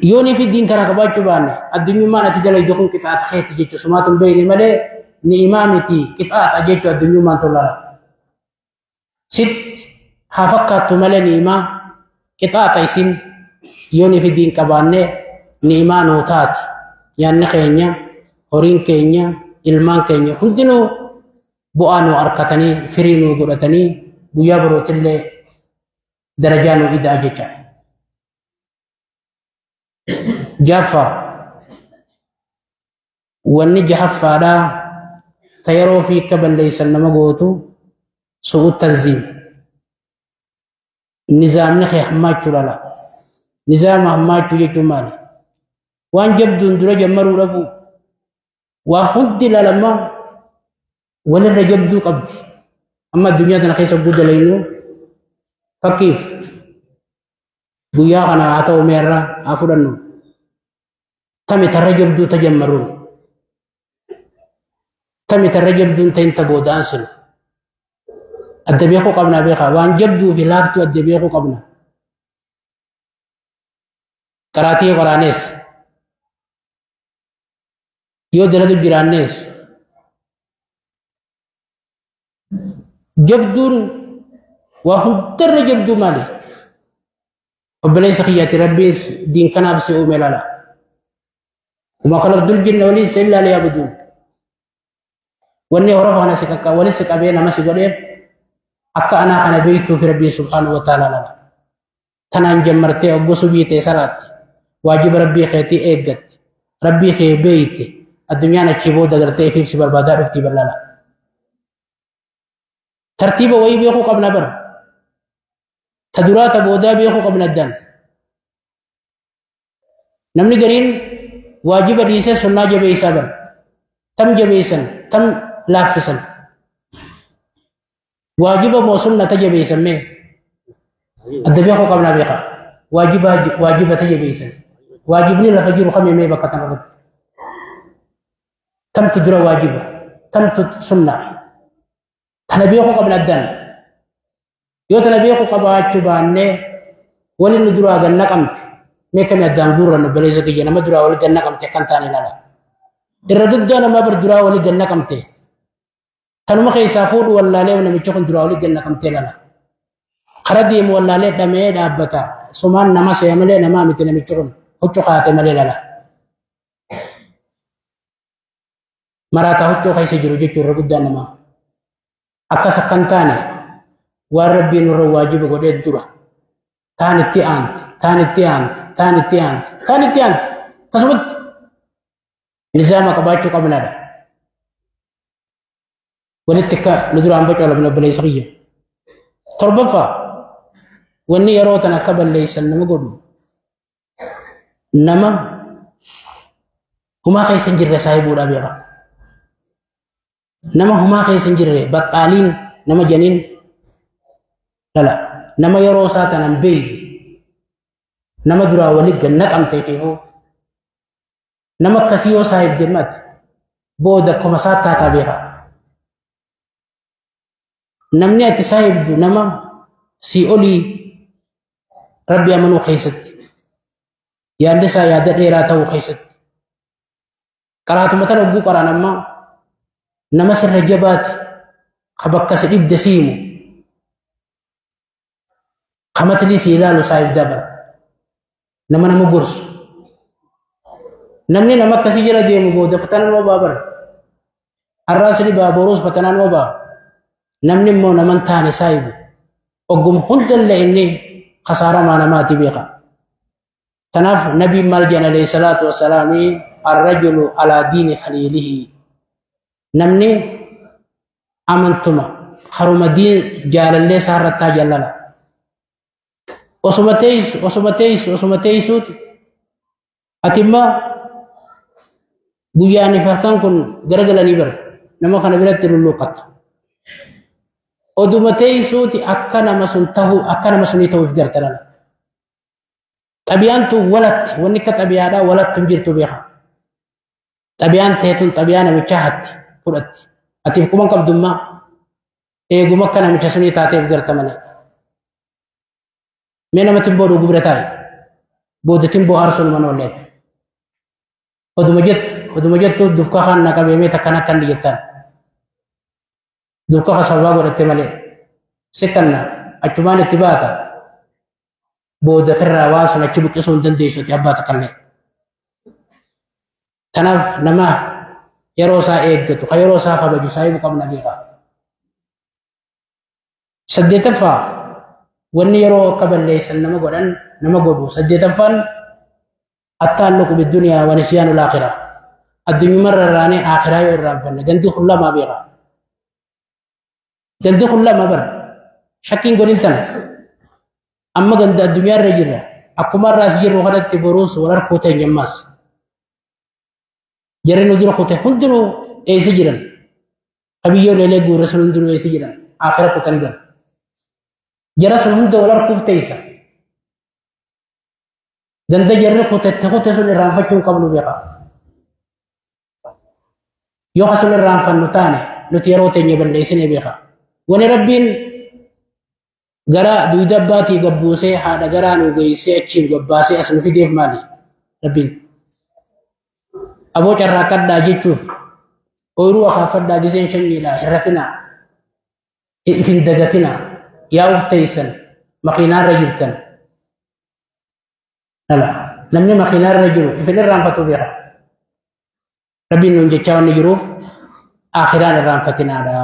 yoo ni fi diin kana qabaachuu baanne addunyummaan ati dalaydu kun qixaaxa keeti jechuudha sumaatu hin beekne malee ni'imaa miti qixaaxa jechuudha addunyummaan tolala. Sitti haa fakkaattu malee ni'imaa qixaaxa isin yoo ni fi diin qabaanne ni'imaa nuu taati nyaanni keenya horiin keenya ilmaan keenya hundinuu bu'aa nuu arkatanii firii nuu godhatanii guyyaa birootillee darajaa nuu ida'a jecha. Jaffa wanni jahaffaadhaa ta yeroo fi akka balleessan nama gootu su'u tanziim. Nizaamni kee hammaachuu lala. Nizaama hammaachuu jechuun maali? Waan jabduun dura jammaruu dhabuu. Waa hundi lalama walirra jabduu qabdi. Amma addunyaa tana keessa guddalaynuu fakkiif guyyaa kana haa ta'u meerra haa fudhannu. Tami tarra jabduu tajammaruun. Tami tarra jabduun ta'in ta boodaan sinu. Adda beekuu qabna beekaa waan jabduu fi laaftuu adda beekuu qabna. Qaraatii qoraanees yoo dalagu jiraannees jabduun waa hundarra jabduu maali? Obboleessa kiyyaati Rabbiin diin kanaaf si uume laala. وما خلقت الجن والإنس إلا ليعبدون. Wanni horofa kana si qaqqa wali si qabee nama si godheef akka anaa kana beektuu fi Rabbiin subhaanahu wa ta'ala laala. Tanaan jammartee ogguu subii ta'e salaatti waajiba Rabbii keetii eeggatte Rabbii kee beeyte addunyaan achii booda gartee ifiif si barbaadaa dhuftii bal'aala. Tartiiba wayii beekuu qabna bara. Ta duraa ta boodaa beekuu qabna addaan. Namni gariin waajiba dhiisee sunnaa jabeessaa bara. Tam jabeessan tam laaffisan. Waajiba moo sunna ta jabeessan mee? Adda beekuu qabna beeka. Waajiba waajiba ta jabeessan. Waajibni lafa jiru kamii mee bakka tana irratti? Tamtu dura waajiba tamtu sunna. Tana beekuu qabna addaan. Yoo tana beekuu qabaachuu baannee waliin nu duraa ganna qabte mee kami addaan guurrannu obboleessa kiyya nama duraa wali ganna qabte akkan taane ilaala. Irra guddaa namaa bar duraa wali ganna qabte. Tanuma keessaa fuudhu wallaalee namichi kun duraa wali ganna qabte ilaala. Kara deemu wallaalee dhamee dhaabbata. Sumaan nama se'a malee namaa miti namichi kun huccuu kaa'ate malee ilaala. Maraataa huccuu keessa jiru jechuun irra guddaan namaa. Akkas akkan taane waan Rabbiin nurra waajiba godhee dura. Taan itti aanti, taan itti aanti, taan itti aanti, taan itti aanti. Akkasumatti nizaama qabaachuu qabnaadha. Walitti akka nu duraan bocolamne obboleessa kiyya. Torbaffaa wanni yeroo tana akka balleessan nama godhu nama humaa keessa hin jirre saahibuudhaa beeka. Nama humaa keessa hin jirre baxxaaliin nama janiin lala nama yeroo isaa tanan beeyne nama duraa wali ganna qabtee feefuu nama akkasii yoo saahibde mati booda akkuma isaa taataa beeka. Namni ati saahibdu nama sii olii Rabbi amanuu keessatti yaadni isaa yaada dheeraa ta'uu keessatti qaraatuma tana hogguu qaraan ammaa nama sirra jabaati ka bakka si dhibde si himu kamatni si ilaalu saahibdaa bara nama nama gorsu namni nama akkasii jala deemu booda fatanaan obaa bara har'aas ni ba'a boruus fatanaan obaa namni immoo naman taane saahibu ogguma hundallee inni kasaaramaa namaati beeka. Tanaaf nabiin maal jedhan alayhi salaatu wassalaami arrajulu alaa diini khaliilihi namni amantuma karuma diin jaalallee isaa irratti haa jallala. Osuma teessu osuma teessu osuma teessuuti ati immoo guyyaan fi halkan kun garagalanii bara nama kana biratti lulluuqatta. Oduma teessuuti akka nama sun ta'uu akka nama sunii ta'uuf garta lala. Xabiyaan tun walatti wanni akka xabiyaadhaa walatti hin jirtu beeka. Xabiyaan teetun xabiyaa namichaa hatti fudhatti. Atiif quban qabdummaa eeguma akka namicha sunii taateef garta malee. Mee nama timboo dhugu bira taa'i. Booda timboo aarsuun mana olleeti. Oduma jettu dufka kan na qabee mee takkan akkan jettaan. Dufka kan sababaa godhatte malee. Si kanna achumaan itti baata. Booda firraa waan sun achi buqqisuu hin dandeessuuti abbaa takkallee. Tanaaf nama yeroo isaa eeggatu ka yeroo isaa kabaju saahibu qabna beeka. Saddeetaffaa wanni yeroo akka balleessan nama godhan nama godhu saddeetaffaan attaalluqu bidduniyaa wa nisyaanul aakiraa. Addunyumarra irraanee aakiraa yoo irraanfanne gandi kun lamaa beeka. Gandi kun lama bara shakkiin godhin tana amma ganda addunyaa irra jirra akkuma irraas jirru kanatti boruus wal harkuu teenya ammaas. Jarri nu dura kute hundinuu eessa jiran? Kabiyyoo leelee guurre sun hundinuu eessa jiran? Aakhira kutanii bara. Jara sun hunda wal harkuuf teessa. Ganda jarri kutette kute sun irraanfachuu hin qabnu beeka. Yoo kasun irraanfannu taane nuti yeroo teenya balleessine beeka. Wani Rabbiin gara duyda abbaatii gabbuusee haadha garaa nu geessee achiin gabbaasee as nu fideef maali? Rabbiin. Aboo carraaqqadhaa jechuuf ooyiruu akaafadhaa giseen shanyiidhaa hin rafinaa if hin dagatinaa yaa uf teessan makiinaarra jirtan. Lala namni makiinaarra jiru if hin irraanfatu beeka. Rabbiin nuun jechaa wanni jiruuf aakhiraan irraanfatinaadha.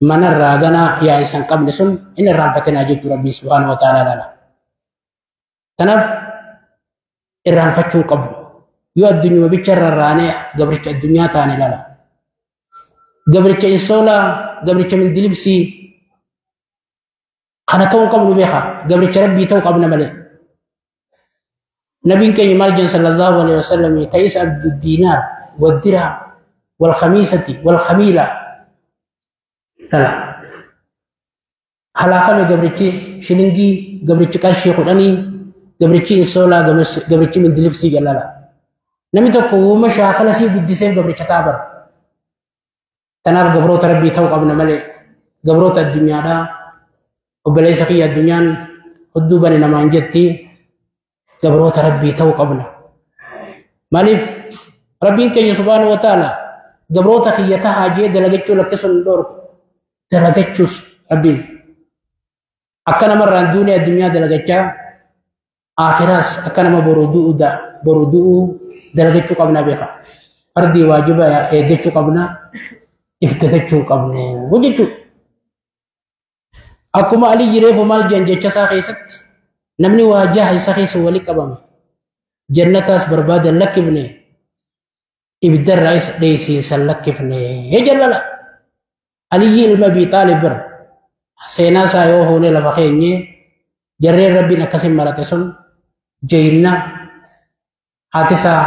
Manarraa ganaa yaa isan qabne sun hin irraanfatinaa jechuu Rabbiin subhaanahu wa ta'ala lala. Kanaaf irraanfachuu hin qabnu. Yoo addunyuma bicha irra raanee gabricha addunyaa taane lala. Gabricha insoolaa, gabricha mindilibsii kana ta'uu hin qabnu beeka. Gabricha Rabbii ta'uu qabna malee. Nabiin keenya maal jedhan sallallahu alaihi wasallam ta'is abdu diinaar والدرهم والخميسة والخميلة. Lala. Halaafame gabrichi shilingii, gabrichi qarshii kudhanii, gabrichi insoolaa, gabrichi mindilibsii jallala. Namni tokko uuma shaakala sii guddiseef gabricha ta'a bara. Tanaaf gabroota Rabbii ta'uu qabna malee gabroota addunyaadhaa. Obboleessa kiyya addunyaan hudduu bane namaan jetti gabroota Rabbii ta'uu qabna. Maaliif Rabbiin keenya subhaanahu wa ta'ala gabroota kiyya tahaa jee dalagachuu lakkisuun hin dhoorku. Dalagachuus Rabbiin akka namarraan duunee addunyaa dalagachaa aakhiraas akka nama boru du'u boru du'uu dalagachuu qabna beeka. Fardii waajiba eeggachuu qabna, if dagachuu qabnu jechuudha. Akkuma Aliyyi reefu maal jedhan jecha isaa keessatti namni waa jaha isa keessa wali qabame jannataas barbaadan lakkifne ibiddarraas dheessiisan lakkifne jallala. Aliyyi ilma Abii Xaalib bira seenaa isaa yoo hoonee lafa keenye jarreen Rabbiin akkasin marate sun jeyna haati isaa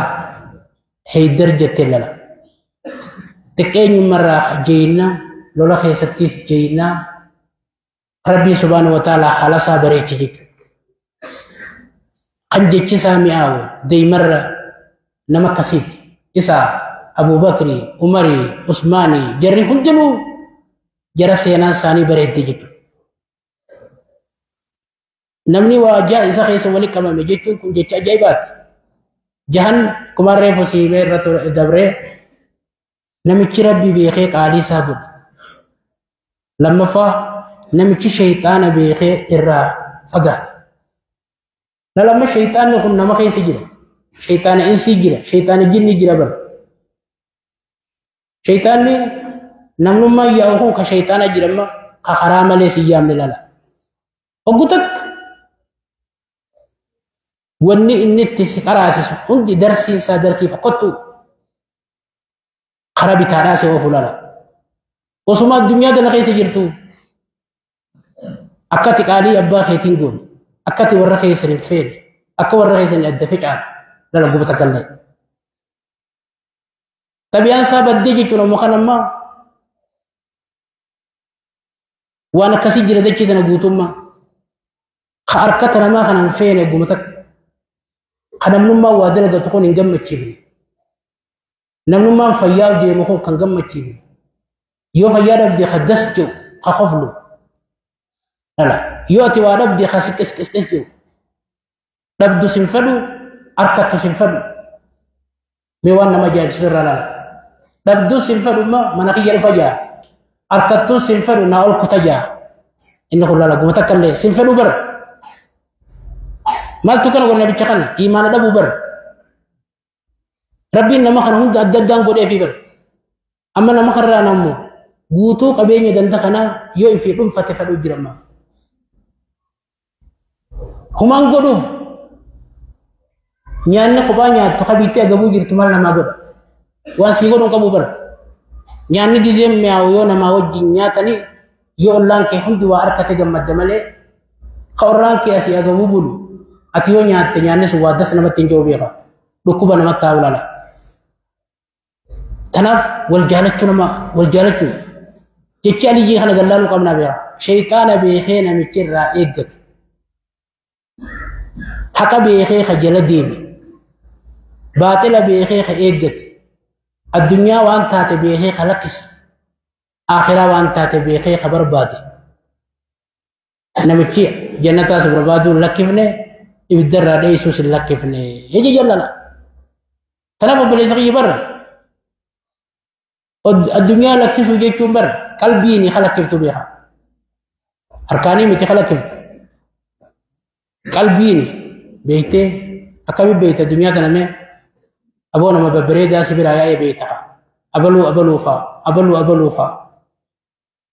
Heydar jettee lala. Xiqqeenyummarraa jeyna lola keessattis jeyna Rabbiin subhaanahu wa ta'ala haala isaa bareeche jechuudha. Kan jechi isaa mi'aawu deemarra nama akkasiiti. Isa Abubakri, Umarii, Usmaanii jarri hundinuu jara seenaan isaanii bareedde jechuudha. Namni waa ja'a isa keessa walitti qabame jechuun kun jecha ajaa'ibaati. Jahan kumaan reefu siimee irra dabree namichi Rabbi beekee qaalii isaa godhe. Lammaffaa namichi shayxaana beekee irraa fagaate. Lamma shayxaanni kun nama keessa jira. Shayxaana insii jira. Shayxaana jinni jira bara. Shayxaanni namnummaan yaa'u kun ka shayxaana jedhama ka karaa malee si yaamne lala. Hoggu takka wanni inni itti si qaraasisu hundi darsiin isaa darsii fokkottu karaa bitaadhaa si oofu lala. Osuma addunyaa tana keessa jirtu akkati qaalii abbaa keetiin goone akkati warra keessan hin feene akka warra keessan adda ficaatu lala guba takka illee. Xabiyaan isaa baddee jechuun ammoo kan ammaa waan akkasii jira dachee tana guutummaa ka harkata namaa kana hin feene guma takka ka namnummaan waa dalagatu kun hin gammachiifne namnummaan fayyaa deemu kun kan gammachiifne yoo fayyaa dhabde ka das jedhu ka koflu lala yoo ati waa dhabde ka si qisqisqis jedhu dhabdu sin fedhu harkattu sin fedhu mee waan nama ajaa'ibsiisu irraa lala dhabdu sin fedhu mana kiyya dhufa jaa harkattuu sin fedhu naa ol kuta jaa inni kun lala guma takka illee sin fedhu bara maaltu kana godhe nabicha kana imaana dhabuu bara Rabbiin nama kana hunda adda addaan godheefi bara amma nama kanarraa nammoo guutuu qabeenya ganda kanaa yoo ifii dhuunfate fedhuu jira amma humaan godhuuf nyaanni kophaa nyaattu kabiitti agabuu jirtu maal namaa godha waan sii godhuun qabu bara nyaanni gizeen mi'aawu yoo namaa wajjin nyaatanii yoo ollaan kee hundi waa harkate gammadda malee ka ollaan kee asii agabuu bulu ati yoo nyaatte nyaanni sun waa das namatti hin jiru beeka dhukkuba namatti taa'u lala. Tanaaf wal jaalachuu nama wal jaalachuu Jechi Aliyyii kana gallaaluu qabnaa beeka. Shayxaana beekee namichi irraa eeggate. Haqa beekee ka jala deeme. Baaxila beekee ka eeggate. Addunyaa waan taate beekee ka lakkise. Akhiraa waan taate beekee ka barbaade. Namichi jannataas barbaaduu hin lakkifne, ibiddarraa dheessuus hin lakkifne. Ija jallala. Tanaaf obboleessa kiyya barra. Addunyaa lakkisuu jechuun bara qalbiin ka lakkiftu beeka. Harkaanii miti ka lakkiftu. Qalbiin beektee akkamitti beekta addunyaa tana mee aboo nama babbareedaa si biraa yaa'ee beekta. Abaluu abaluu fa'a abaluu abaluu fa'a.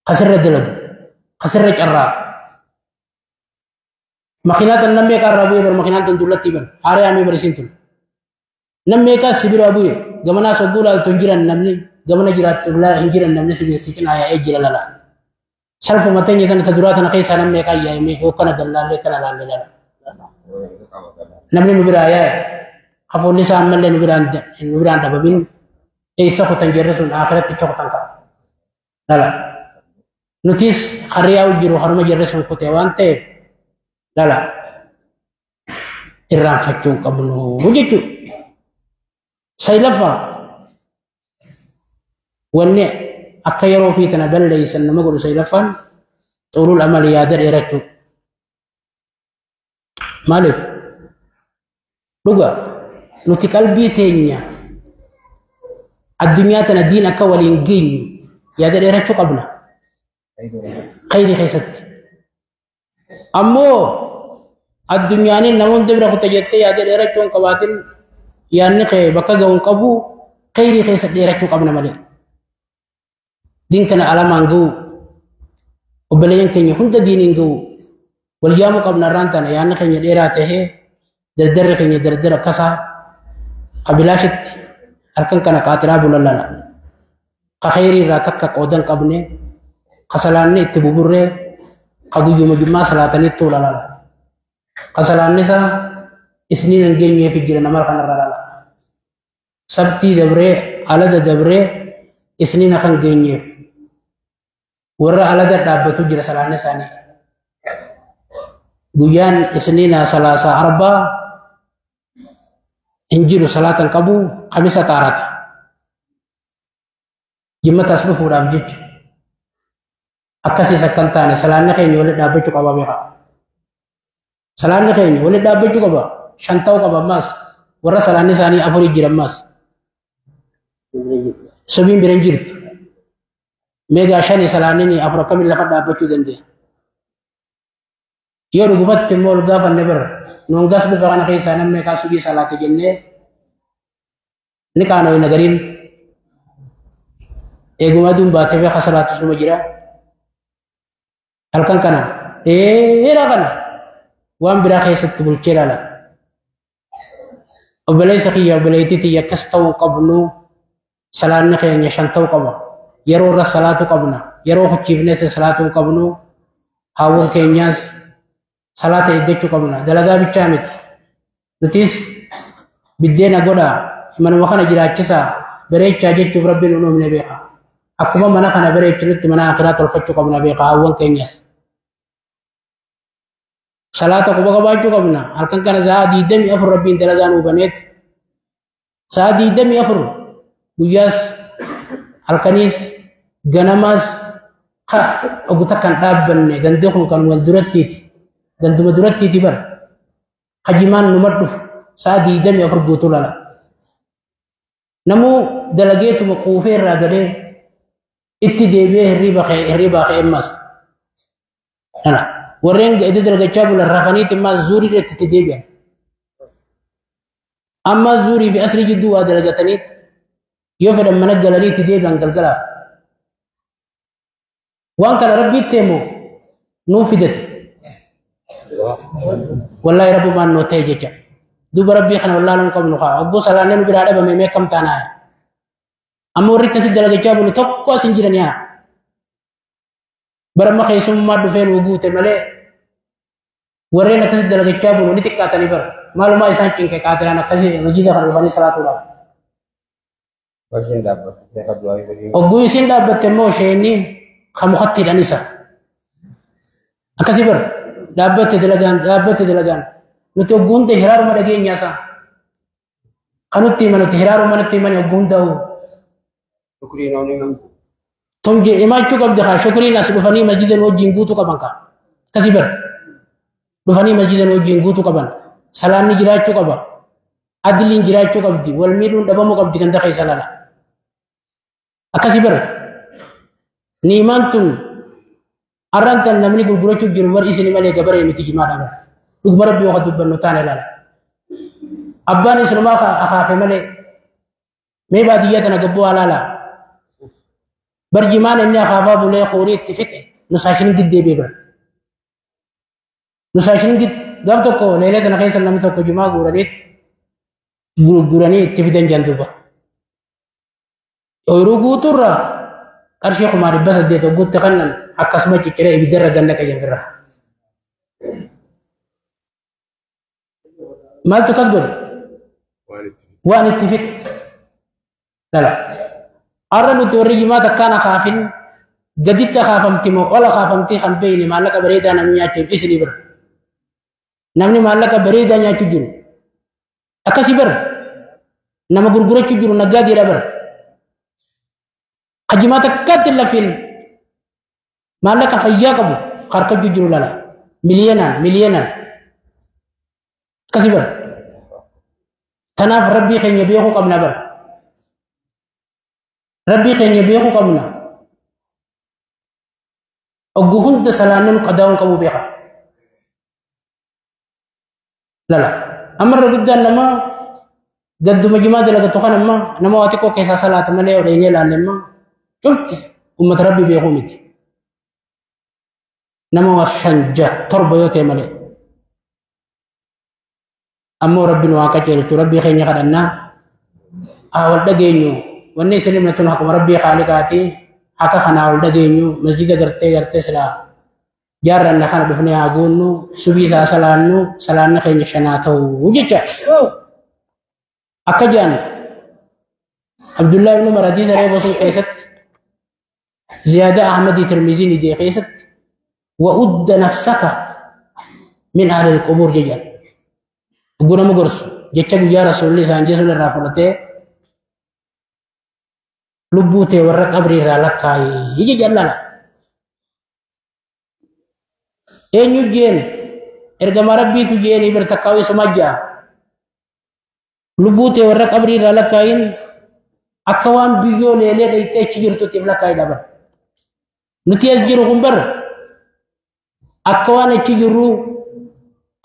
Kasirra dalagu kasirra carraa. Makiinaa tan namni meeqa irraa bu'ee bar makiinaan tun dullatti bar haaree amee bar isiin tun. Namni meeqa si biraa bu'e gamanaa sogguu laaltu hin jiran namni gamana jiraattu hin jiran namni si cinaa yaa'ee jira lala. Salfuma teenya tana ta duraa tana keessaa namni meeqa yaa'e mee yoo kana gallaallee kana laallee lala. Namni nu biraa yaa'e hafuulli isaa ammallee nu biraan dhabamin eessa kutan jarri sun akhiratti kutan qaba. Lala. Nutis harriyaa jiru haruma jarri sun kute waan ta'eef lala irraanfachuu hin qabnu jechuudha. Saylaffaa wanni akka yeroo ofii tana balleessan nama godhu saylaffaan xulul amali yaada dheerachuu. Maaliif? Dhuga nuti qalbii teenya addunyaa tana diin akka waliin geenyu yaada dheerachuu qabna. Khayrii keessatti. Ammoo addunyaanin namoonni bira kuta jettee yaada dheerachuu hin qabaatin yaadni kee bakka ga'u hin qabu khayrii keessa dheerachuu qabna malee. Diin kana alamaan ga'u obboleeyyan keenya hunda diiniin ga'u wal yaamuu qabna irraan tana yaadni keenya dheeraa tahee dardarri keenya dardara akkasaa qabilaashitti halkan kana qaatiraa bulan lala. Ka khayrii irraa takka qoodan qabne ka salaanni itti buburree ka guyyuma jummaa salaatanitti tola lala. Ka salaanni isaa isniin hin geenyeef jira nama kanarra lala. Sabtii dabree alada dabree isniin kan geenyeef warra alada dhaabbatu jira salaanni isaanii. Guyyaan isniina salaasa arbaa hin jiru salaatan qabu kamisa xaarata. Jimmataas dhufuudhaaf jecha. Akkasiis akkan taane salaanni keenya walitti dhaabbachuu qaba beeka. Salaanni keenya walitti dhaabbachuu qaba. Shan ta'uu qaba ammaas. Warra salaanni isaanii afurii jira ammaas. Sobiin bira hin jirtu. Meegaa shani salaanni afur akkamiin lafa dhaabbachuu dandeenya? Yoo dhugumatti immoo ol gaafanne bira nuun gas dhufa kana keessaa namni meeqaa subii salaate jennee ni qaanooyna nagariin eeguma aduun baatee beeka salaatu suma jira. Halkan kana dheeraa kana waan biraa keessatti bulchee ilaala. Obboleessa kiyya obboleettii tiyya akkas ta'uu qabnu salaanni keenya shan ta'uu qaba. Yeroo irra salaatu qabna. Yeroo hucciifnes salaatuu qabnu. Haawwan keenyaas salaata eeggachuu qabna. Dalagaa bichaa miti. Nutis biddeena godhaa manuma kana jiraachisaa bareechaa jechuuf rabbiin nu uumne beeka. Akkuma mana kana bareechinutti mana akhiraa tolfachuu qabna beeka haawwan keenyas. Salaata quba qabaachuu qabna. Halkan kana sa'a 24 rabbiin dalagaa nuu baneeti. Sa'a 24 guyyaas halkaniis ganamaas ogu takkan dhaabbanne gandi kun kan wal durattiiti. Ganduma durattiiti bara. Hajimaan numa dhufu sa'a 24 guutuu lala. Namuu dalageetuma quufee irraa galee itti deebi'ee hirriibaa ka'e ammas. Warreen edda dalagachaa bulan rafaniiti ammas zuurii irratti itti deebi'an. Ammas zuurii fi asrii jidduu waa dalagataniiti yoo fedhan mana galanii itti deebi'an galgalaaf. Waan kana rabbiitti himu nuu fidate. Wallaahi rabbumaan nuu ta'e jecha. Duuba rabbii kana wallaaluu hin qabnu kaa. Obboo salaannee nu biraa dhabame mee kam taanaa? Amma warri akkasii dalagachaa bulu tokko as hin jiran yaa. Bara amma keessummaa dhufee nuu guute malee warreen akkasii dalagachaa bulu ni xiqqaatanii bara. Maalumaa isaan cinqe qaatiraan akkasii hojii kana dhufanii salaatuudhaaf. Ogguu isin dhaabbatte immoo isheenni Ka mukatti hidhan isa. Akkasii bar dhaabbatte dalagaan dhaabbatte dalagaan. Nuti hogguu hunda hiraaruma dhageenyaa isaa. Kan nutti himan nuti hiraaruma nutti himan hogguu hundaa'u. Tun himachuu qabdi haa shukriin as dhufanii masjida nu wajjin guutuu qaban kaa. Akkasii bar dhufanii masjida nu wajjin guutuu qaban. Salaanni jiraachuu qaba. Adliin jiraachuu qabdi. Wal miidhuun dhabamuu qabdi ganda keessa lala. Akkasii bar niimaan tun arraan tan namni gurgurachuu jiru bar isin malee gabaree miti jimaadha bar. Dhuguma rabbii yoo dubbannu taane laala. Abbaan isinumaa akaafe malee mee baadiyyaa tana gabboo halaala. Bar jimaan inni akaafaa bulee horii itti fixe nusaashin giddee beebra. Nusaashin gid gaaf tokko leelee tana keessa namni tokko jimaa guuraniitti gurguranii itti fidan jalduba. Ooyiruu guutuurraa qarshii 1800 hogguutti kannan akkasuma cicciree ibiddarra ganna qayyabirra. Maaltu akkas godhe? Waan itti fixe. Lala. Har'a nuti warri jimaa takkaan akaafin gaditti akaafamti moo ol akaafamti kan beekne maallaqa bareedaa namni nyaachuu isinii bira. Namni maallaqa bareedaa nyaachuu jiru. Akkasii bara. Nama gurgurachuu jiru naggaadiidha bara. Kajimaa takkaatti hin lafiin maallaqa fayyaa qabu harkachuu jiru lala. Miliyoonaan miliyoonaan. Akkasii bara. Tanaaf rabbii keenya beekuu qabna bara. Rabbii keenya beekuu qabna. Ogguu hunda salaannan qadaa'uun qabu beeka. Lala. Amma irra guddaan nama gadduma jimaa dalagatu kan amma nama waa xiqqoo keessaa salaata malee odhaynee ilaalle amma cufti uummata rabbi beekuu miti. Nama waa 5 6 7 yoo ta'e malee. Ammoo rabbi nu haa qajeelchu rabbii keenya kadhannaa haa wal dhageenyu wanni isin himne tun akkuma rabbii haaliqaati haqa kanaa wal dhageenyu masjida gartee gartee silaa jaarranna kana dhufnee haa guunnu subii isaa salaannu salaanni keenya shanaa ta'u jecha. Akka jedhan Abdullaa ibn Umar hadiisa reeba sun keessatti ziyaada Ahmadii Tirmiziin idee keessatti wa'udda nafsaka min ahlil qubuur jedhan. Oguu nama gorsu jecha guyyaa rasuulli isaan jesuun irraa fudhatee lubbuu tee warra qabrii irraa lakkaayi jedhan lala. Eenyu jeen ergama rabbiitu jeen ibir takkaa'u isuma ja'a. Lubbuu tee warra qabrii irraa lakkaayin akka waan biyyoo leelee dhayxee achi jirtutti if lakkaayi dabar. Nuti as jiru kun bar akka waan achi jirru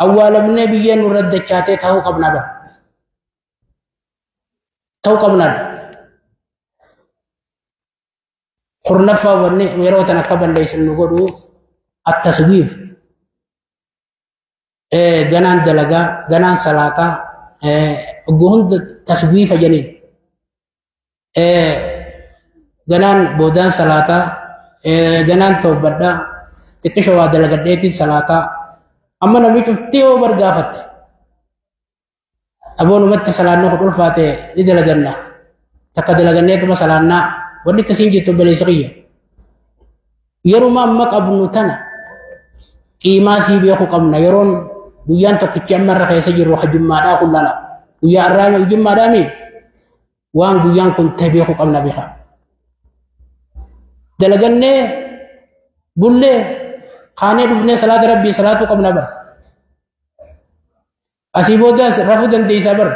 awwaalamnee biyyeen nurra dachaatee ta'uu qabna bar. Ta'uu qabna. Kurnaffaa wanni yeroo tan akka balleessin nu godhu attaswiif ganaan dalagaa ganaan salaataa ogguu hunda taswiifa janiin ganaan boodaan salaataa ganaan toobbadhaa xiqqisho waa dalagadheetiin salaataa amma namni cuftee yoo bargaafatte aboonumatti salaanni kun ulfaate ni dalaganna takka dalaganneetuma salaannaa wanni akkasiin jirtu obboleessa kiyya yeruma amma qabnu tana qiimaa sii beekuu qabna yeroon guyyaan tokkichi amma irra keessa jirru hajummaadhaa kun lala guyyaa irraa hajummaadhaa mi waan guyyaan kun ta'e beekuu qabna beeka dalagannee bullee kaanee dhufnee salaata rabbii salaatuu qabna bara asii boodaas rafuu dandeessaa bara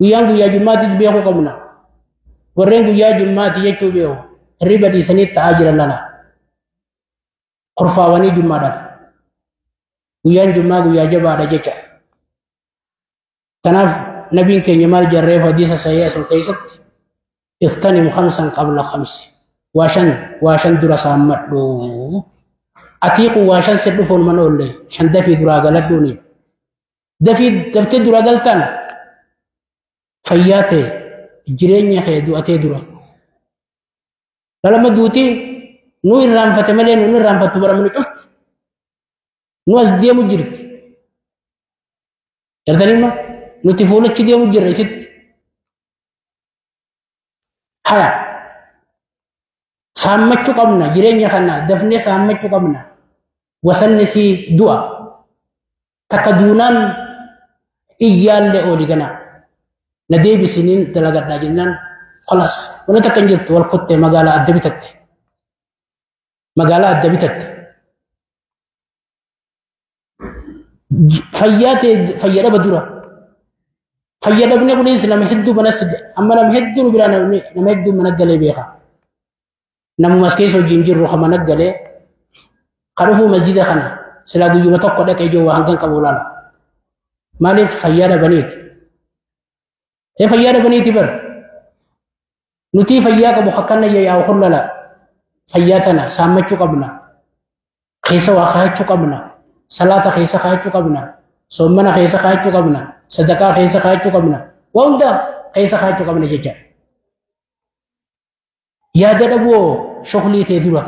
guyyaan guyyaa jummaatis beekuu qabna warreen guyyaa jummaati jechuu beeku hirriba dhiisanii ta'aa jiran lala kurfaawanii jummaadhaaf guyyaan jummaa guyyaa jabaadha jecha tanaaf nabiin keenya maal jarreef hadiisa sahiha sun keessatti iqtanim khamsan qabla khamsi waa shan dura saammadhu atiiqu waa shan si dhufuun mana oolle shan dafii duraa galadhuuni dafii daftee dura galtan fayyaa ta'e jireenya kee du'atee dura lalama duuti nu irraanfate malee nu irraanfattu bara mana cufti nu as deemu jirti gartanimma nuti fuulachi deemu jirra isitti haya Saammachuu qabna jireenya kana dafnee saammachuu qabna. Wasanni si du'a. Takka duunaan iyyaallee ooli gana. Na deebisiniin dalagadhaa jennaan خلاص wala takka hin jirtu wal kuttee magaalaa adda bitatte. Magaalaa adda bitatte. Fayyaa ta'e fayya dhaba dura. Fayya dhabne kunis nama hedduu manas amma nama hedduu nu biraa nama hedduu mana galee beeka. Namuma as keessa hojiin jirru kan mana galee kan dhufuu masjida kana silaa guyyuma tokko dhaqee ijoo waa hangan qabu laala. Maaliif fayyaa dhabaniiti? Ee fayyaa dhabaniiti bar. Nuti fayyaa qabu akkanna yaa'u hullala fayyaa tana saammachuu qabna. Keessa waa kaa'achuu qabna. Salaata keessa kaa'achuu qabna. Soommana keessa kaa'achuu qabna. Sadaqaa keessa kaa'achuu qabna. Waa hunda keessa kaa'achuu qabna jecha. Yaada dhabuu shughulii ta'e dura.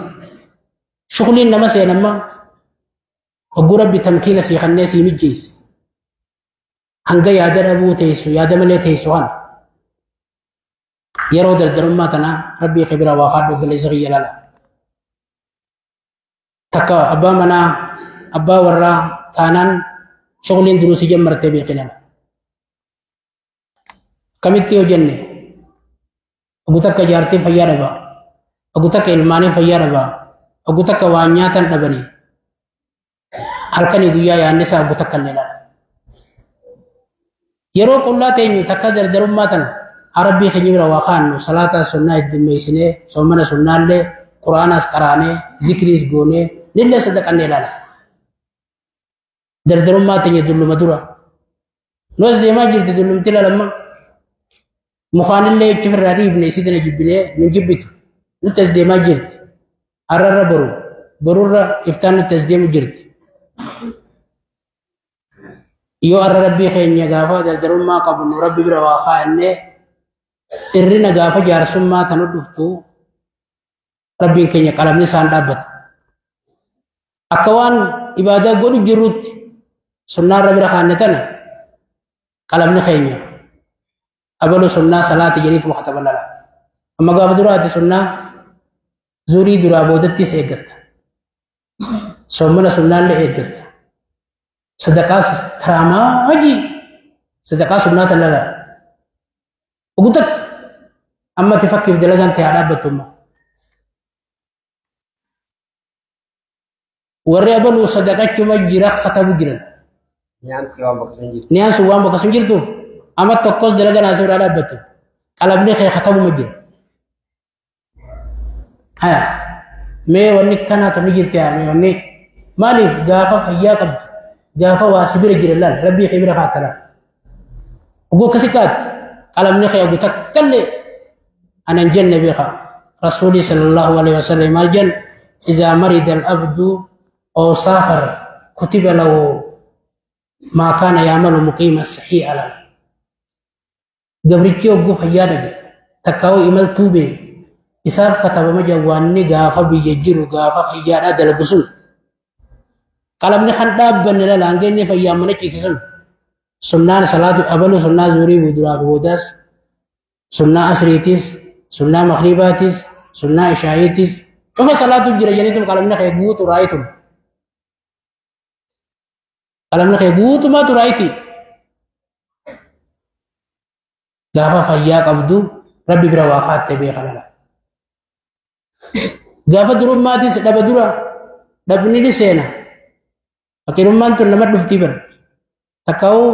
Shughliin nama seenamma hogguu rabbi tamkiina sii kannee sii mijjeesse. Hanga yaada dhabuu teessu yaada malee teessu kana. Yeroo dardarummaa tanaa rabbii kee bira waa kaadhu obboleessa kiyya laala. Takka abbaa manaa abbaa warraa taanaan shughliin duruu si jammartee beeki laala. Akkamitti yoo jenne ogu takka jaartiin fayyaa dhaba, ogu takka ilmaaniin fayyaa dhaba, ogu takka waan nyaatan dhabanii halkanii guyyaa yaadni isaa ogu takka illee laala. Yeroo qullaa teenyu takka dardarummaa tana rabbii keenya bira waa kaannu salaataa sunnaa heddummeessinee soomana sunnaallee quraanaas qaraanee zikriis goonee nillee sadaqannee ilaala. Dardarummaa teenya dulluma dura. Nu as deemaa jirti dullumti ilaalamma. Mukaanillee achi ofirraa dhiibne isii tana jibbinee nu jibbitu. Nutti as deemaa jirti. Har'arra boru. Borurra iftaan nutti as deemu jirti. Yoo har'a rabbii keenya gaafa dardarummaa qabnu rabbi bira waa kaa'annee irrina gaafa jaarsummaa tanu dhuftu rabbiin keenya qalamni isaan dhaabbata. Akka waan ibaadaa godhu jirrutti sunnaa irra bira kaanne tana qalamni keenya abalu sunnaa salaati jedhiitu kataba lala. Amma gaafa duraati sunnaa zurii duraa boodattis eeggatta. Soommana sunnaallee eeggatta. Sadaqaas taraamaa hojii sadaqaa sunnaa tan lala. Ogutak amma ati fakkiif dalagaan ta'e haa dhaabbattu immoo. Warri abaluu sadaqachuma jira katabu jiran. Niyaan sun waan bakka sun jirtuuf amma tokkos dalagaan asii biraa dhaabbattu. Qalabni kee katabuma jira. Haya mee wanni kanaa tamni jirti haa mee wanni maaliif gaafa fayyaa qabdu gaafa waa si bira jira laal rabbii kee bira kaata laal. Oguu akkasi kaatti qalamni kee ogu takkallee anan jenne beeka. Rasuulii sallallahu alaihi wasallam maal jenna إذا مرض العبد أو سافر كتب له ما كان يعمل مقيما صحيح على gabrichi hogguu fayyaa dhabe takkaa'uu imaltuu bee isaaf katabama jawwaanni gaafa biyya jiru gaafa fayyaadhaa dalagu sun qalamni kan dhaabbanne lala hanga inni fayyaan mana ciise sun sunnaan salaatu abalu sunnaa zuurii duraa fi boodaas sunnaa asriitis sunnaa makriibaatis sunnaa ishaayiitis cufa salaatu jira jedhaniitum qalamni kee guutu raayitum qalamni kee guutumaatu raayiti. Gaafa fayyaa qabdu rabbi bira waa kaatte beeka lala. Gaafa durummaatis dhaba dura dhabni ni seena. Fakkeenyummaan tun nama dhuftii bara. Takkaa'uu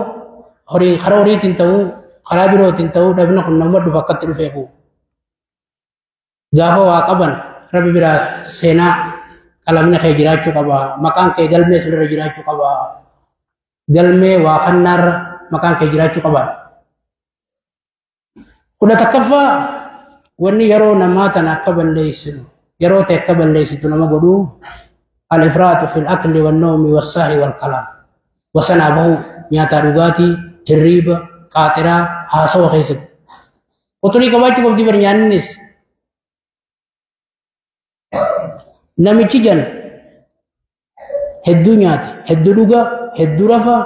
horii karaa horiitiin ta'uu karaa birootiin ta'uu dhabni kun nama dhufa akkatti dhufeefu. Gaafa waa qaban rabbi bira seenaa qalamni kee jiraachuu qaba. Maqaan kee galmee sirra jiraachuu qaba. Galmee waa kannaarra maqaan kee jiraachuu qaba. Kudha takkaffaa wanni yeroo namaa tana akka balleessinu yeroo ta'e akka balleessitu nama godhu al-ifraatu fil akli wan nawmi was sahri wal kalaam wasanaa bahu nyaataa dhugaatii hirriiba qaaxiraa haasawa keessatti quxurii qabaachuu qabdi bar nyaannis namichi jala hedduu nyaate hedduu dhuga hedduu rafa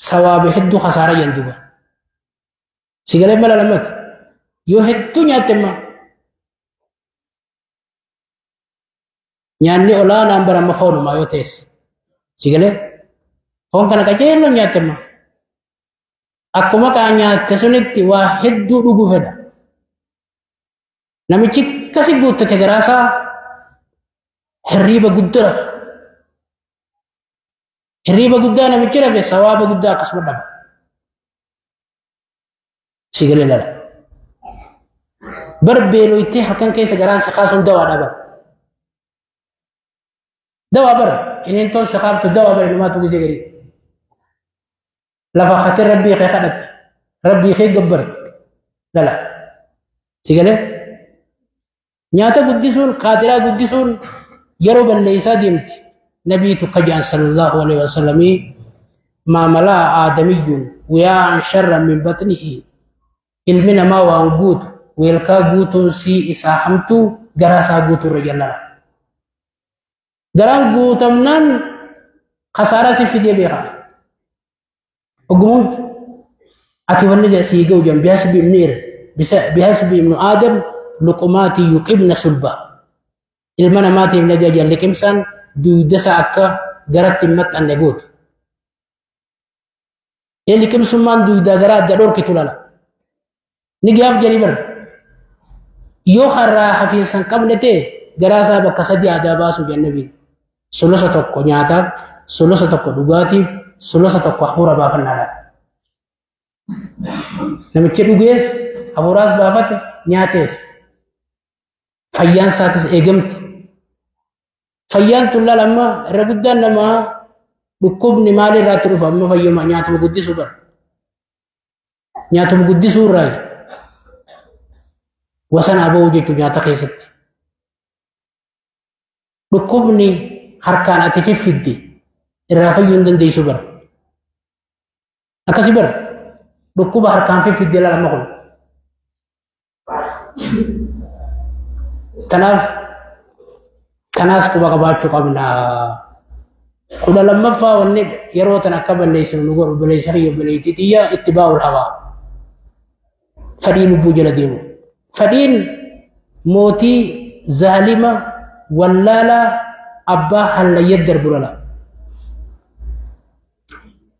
sawaabe hedduu khasaara jan duba sigalee mala lamatti yoo hedduu nyaatte imma Nyaanni olaanaan bara amma foonumaa yoo ta'es. Sigalee foon kana qajeelloon nyaatte amma. Akkuma kaa nyaatte sunitti waa hedduu dhuguu fedha. Namichi akkasi guuttate garaasaa hirriiba guddaa rafa. Hirriiba guddaa namichi rafe sawaaba guddaa akkasuma dhaba. Sigalee lala. Bar beeloytee halkan keessa garaan si kaasuun dawaadha bara. Dawaa bara inni toon si kaaftu dawaa bara inumaatu gizee garii. Lafa hatee rabbii kee kadhatte rabbii kee gabbarte lala. Sigalee nyaata guddisuun qaatiraa guddisuun yeroo balleessaa deemti. Nabiitu kajaan sallallahu alaihi wasallamii maamalaa aadamiyyuun wiyaa'an sharran min batnihi ilmi namaa waan guutu weelkaa guutuun sii isaa hamtuu garaa isaa guutuu irra jallala. Garaan guutamnaan kasaaraa si fidee beeka. Ogumuun ati wanni sii ga'u jan bihasbi ibni ir bihasbi ibnu aadam luqumaatii yuqibna sulba. Ilma namaatiif nagaa jalliqimsaan duudasa akka garatti hin maxxanne gootu. Liqimsummaan duudaa garaa adda dhorkitu lala. Ni gaaf jedhi bara. Yoo har'aa hafiinsa hin qabne ta'e garaa isaa bakka sadii aadaa baasuu jannabiin. Solosa tokko nyaataaf, solosa tokko dhugaatiif, solosa tokko hafuura baafannaadhaaf. Namichi dhugees, hafuuraas baafate, nyaatees. Fayyaan isaatis eegamte. Fayyaan tun laala amma irra guddaan namaa dhukkubni maalirraatti dhufa amma fayyuma nyaatuma guddisuu bara. Nyaatuma guddisuu irraa wasanaa ba'uu jechuun nyaata keessatti. Dhukkubni harkaan ati fiffidde irraa fayyuu hin dandeessu bara. Akkasii bara dhukkuba harkaan fiffidde laala amma kun. Kanaaf kanaas quba qabaachuu qabna. 12ffaa wanni yeroo tan akka balleessinu nu godhu obboleessa kiyya obboleettii xiyya itti baa'uul hawaa. Fadhii lubbuu jala deemu. Fadhiin mootii zaalima wallaalaa abbaa hallayya darbu lala.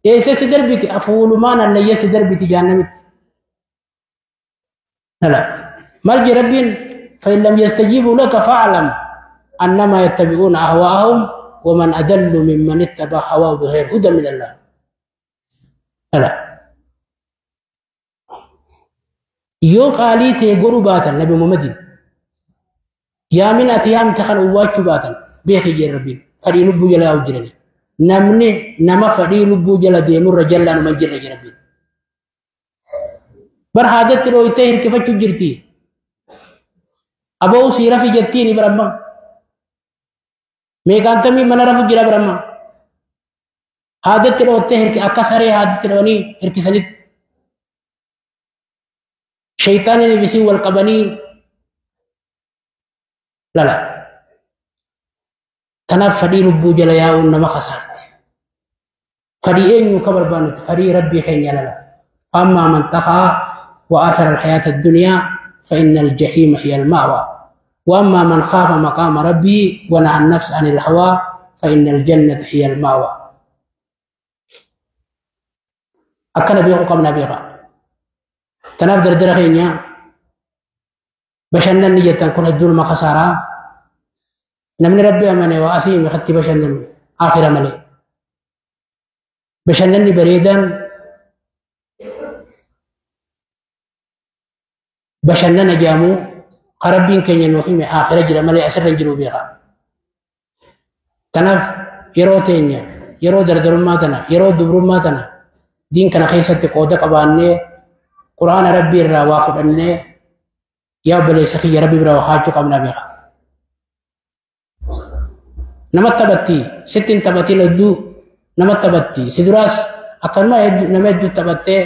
Eessa si darbiti afuulumaan hallayya si darbiti jahannamitti. Lala. Maal jee rabbiin فإن لم يستجيبوا لك فاعلم أنما يتبعون أهواءهم ومن أدل ممن اتبع هواه بغير هدى من الله. لا yoo qaalii ta'e godhuu baatan Nabi Muhammadin yaamin ati yaamte kana uwwaachuu baatan beeki jedhe Rabbiin fadhii lubbuu jala yaa'u jirani. Namni nama fadhii lubbuu jala deemurra jallaanuma jirra jedhe Rabbiin. Bar haadatti dhooytee hirkifachuu jirti. Aboo sii rafi jettiin baramma. Meeqaantamii mana rafu jira baramma. Haadatti dhoottee hirki akka saree haadatti dhoonii hirkisanitti. Shayitaaniin ibisii wal qabanii lala. Tanaaf fadhii lubbuu jala yaa'uun nama kasaarti. Fadhii eenyu ka barbaannuti fadhii rabbii keenya lala. Faammaa man xaqaa wa athara alhayaata addunyaa فإن الجحيم هي المأوى. وأما من خاف مقام ربه ونهى النفس عن الهوى فإن الجنة هي المأوى. أكن بيقو قمنا بيقا تناف دردر خينيا بشنن نية كن الدول ما خسارة نمن ربي أمني وأسيم خطي بشنن آخر ملي بشنن بريدا bashannana jedhamu ka rabbiin keenya nuu hime aakhira jira malee asirra hin jiru beeka. Kanaaf yeroo teenya yeroo dardarummaa tana yeroo dubrummaa tana diin kana keessatti qooda qabaannee quraana rabbii irraa waa fudhannee yaa obboleessa kiyya rabbi bira waa kaachuu qabna beeka. Nama taphatti sitti hin taphatin hedduu nama taphatti si duraas akkanuma nama hedduu taphattee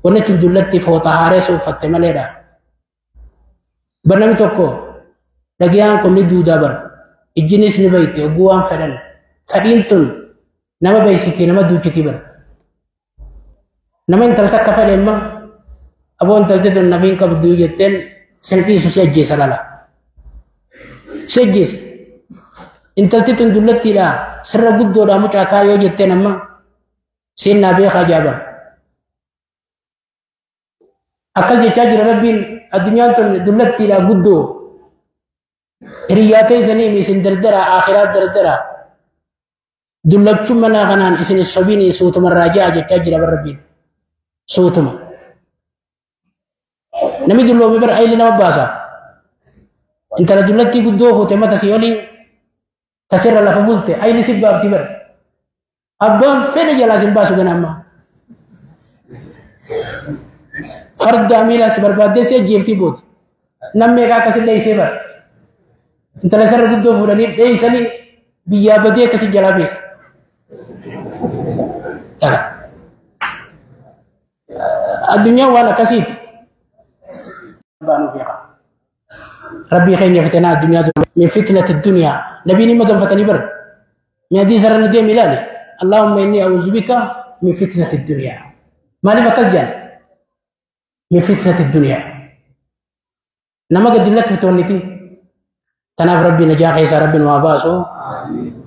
wanni itti dullatti foota haareessa uffatte maleedha. Bar namni tokko dhagayaan kun ni duudaa bara ijjinis ni bayte oguu waan fedhan fedhiin tun nama beeksiti nama duuchiti bara. Nama intala takka fedhe imma aboo intalti tun nafiin qabdu jetteen sin dhiisu si ajjeesa lala. Si ajjeesa. Intalti tun dullattiidha sirra guddoodha mucaataa yoo jetteen amma siin naa beekaa jaabar. Akkas jechaa jira Rabbiin addunyaan tun dullattiidha guddoo hiriyyaa teessanii isin dardara akhiraa dardara dullachuu mana kanaan isin sobiin suutumarraa ja'a jechaa jira Rabbiin suutuma. Namni dulloome bara ayli nama baasa. Intala dullattii guddoo fuute mata si olii tasirra lafa bulte ayli si baafti bara. Abbaan fedhe jalaa sin baasu gana ammaa. Farda miila si barbaaddee si ajjeeftii booda. Namni meeqa akkasin dheessee bara. Intala sarara guddoo fuudhanii dheessanii biyyaa badee akkasi jalaa beeka. Addunyaan waan akkasiiti. Baanuu beeka. Rabbii keenya fitanaa addunyaa min fitnati dunyaa. Nabiin hima ganfatanii bara. Min hadiisa irra deemi ilaali. Allahumma inni a'uuzu bika min fitnati dunyaa. Maaliif akkas jedhan? Min fitnati dunyaa. Nama gadi lakkiftoonniti. Tanaaf Rabbi najaa keessaa Rabbi nu haa baasu.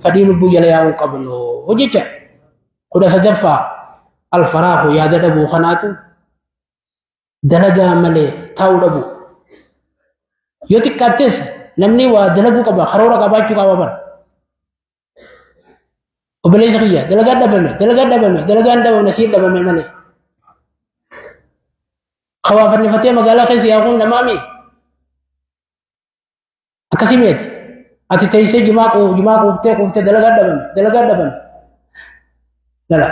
Fadhii lubbuu jala yaa'uu qabnu jecha. 13ffaa alfaraahu yaada dhabuu kanaatu dalagaa malee taa'uu dhabu. Yoo xiqqaattes namni waa dalaguu qaba karoora qabaachuu qaba bara. Obboleessa kiyya dalagaan dhabame dalagaan dhabame dalagaan dhabame siin dhabame malee. Kawaa fannifatee magaalaa keessa yaaquun namaami. Akkasii meeti. Ati teessee jimaa quuftee quuftee dalagaan dhabame dalagaan dhabame. Lala.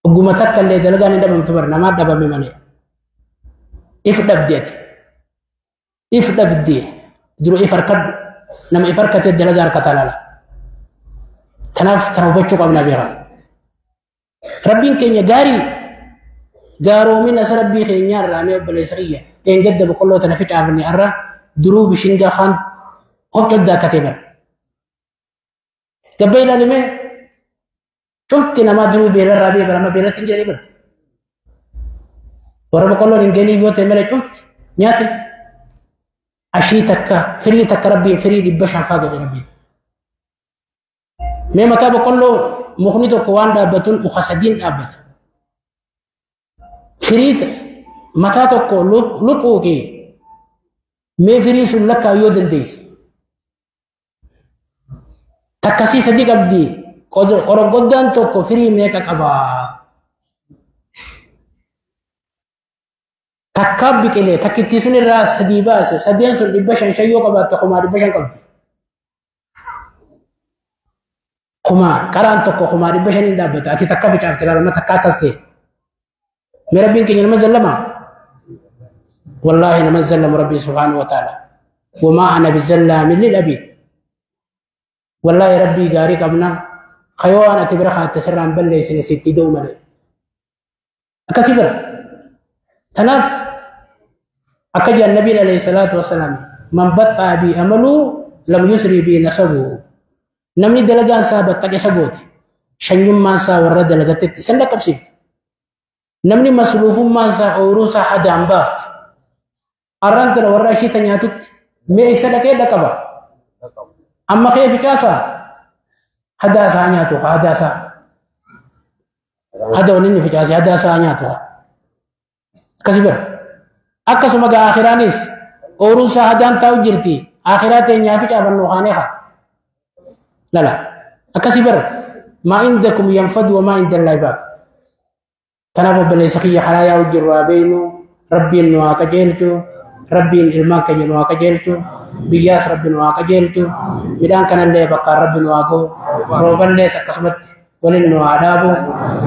Ogguma takka illee dalagaan hin dhabamtu bara namaa dhabame malee. If dhabde ati. If dhabde jiru if harkadhu nama if harkatee dalagaa harkataa lala. Tanaaf tana hubachuu qabna beekaa. Rabbiin keenya gaarii gaaroomin asa rabbii keenyaa irraa mee obboleessa kiyya dheengadda boqqolloo tana ficaafne har'a duruu bishingaa kaan of coddaa bara. Gabba ilaalimee cufti namaa duruu beelarraa bee bara amma beelatti hin jiranii bara. Warra boqqolloon hin geenii yoo ta'e malee cufti nyaate ashii takka firii takka rabbiin firii 500 faa godhe rabbiin. Mee mataa boqqolloo mukni tokko waan dhaabbatuun muka sadiin dhaabbata. Firii mataa tokko luquu kee mee firii sun lakkaa yoo dandeesse. Takkasii sadi qabdi qoroggoddaan tokko firii meeqa qabaa? Takkaa biqilee takkittii sun irraa sadii baase sadeen sun 500 yoo qabaatte 500,000 qabdi. Kumaa qaraan tokko 500,000 dhaabbata ati takka ficaafte ilaalama takka akkas ta'e. Mee rabbiin keenya nama zallama? Wallaahi nama zallamu rabbii subhaanahu wa ta'ala. Wamaa ana bizallaamin lil abiid. Wallaahi rabbii gaarii qabna. Kayoo waan ati bira kaatte sirraan balleessine sitti da'u malee. Akkasii bira. Tanaaf akka jedhan nabiin alayhi salaatu wassalaam man baxxaa bi amaluu lam yusri bi nasabu. Namni dalagaan isaa baxxaqe isa goote shanyummaan isaa warra dalagatetti isan dhaqqabsiifte. Namni masluufummaan isaa ooyiruu isaa hadaan baafte. Arraan tana warra ashiita nyaatutti mee isa dhaqee dhaqaba. Amma kee ficaasaa hadaa isaa nyaatu hadaa isaa. Hada wanni inni ficaase hadaa isaa nyaatu. Akkasii bara. Akkasuma gaa akhiraanis ooyiruun isaa hadaan taa'u jirti. Akhiraa teenyaa ficaafannu kaanee haa. Lala. Akkasii bara. Maa indakum yanfadu wa maa inda Allaahi baaq. Tanaaf obboleessa kiyya karaa yaa'u jirru haa beeknu. Rabbiin nu haa qajeelchu. Rabbiin ilmaan keenya nu haa qajeelchu. Biyyaas Rabbi nu haa qajeelchu. Midhaan kanallee bakkaan Rabbi nu haa ga'u. Rooballees akkasumatti waliin nu haa dhaabu.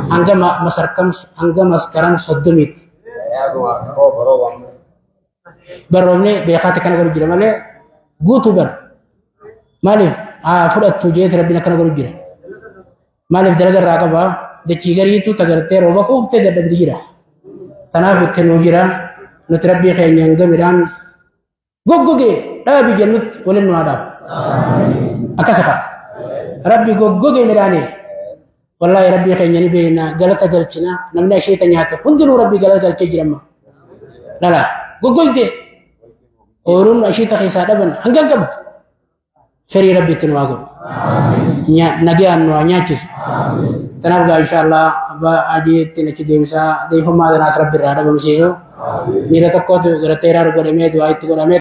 Hanga hanga maskaram 30tti. Barroomni beekaatti kana godhu jira malee guutuu bara. Maaliif haa fudhattu jeeti Rabbiin akkana godhu jira. Maaliif dalaga irraa qabaa dachii gariitu tagartee rooba quuftee dadhabdi jira. Tanaaf itti nuu jira. Nuti Rabbii keenya hanga midhaan goggogee dhaabi jennutti waliin nu haa dhaabu. Akkas fa'a. Rabbi goggogee midhaanii. Wallaahi Rabbii keenya ni beekna galata galchina namni asheeta nyaate hundinuu Rabbii galata galchee jira amma. Lala goggoyte ooyiruun asheeta keessaa dhaban hanga qabdu. Firii Rabbi itti nu haa godhu. Nagaan nu haa nyaachisu. Tanaaf gaa inshaallah abbaa adii ittiin achi deebisaa deefummaa tanaas Rabbi irraa dhabamsiisu. Miila tokkotu gara teeraa godhamee du'aa itti godhamee.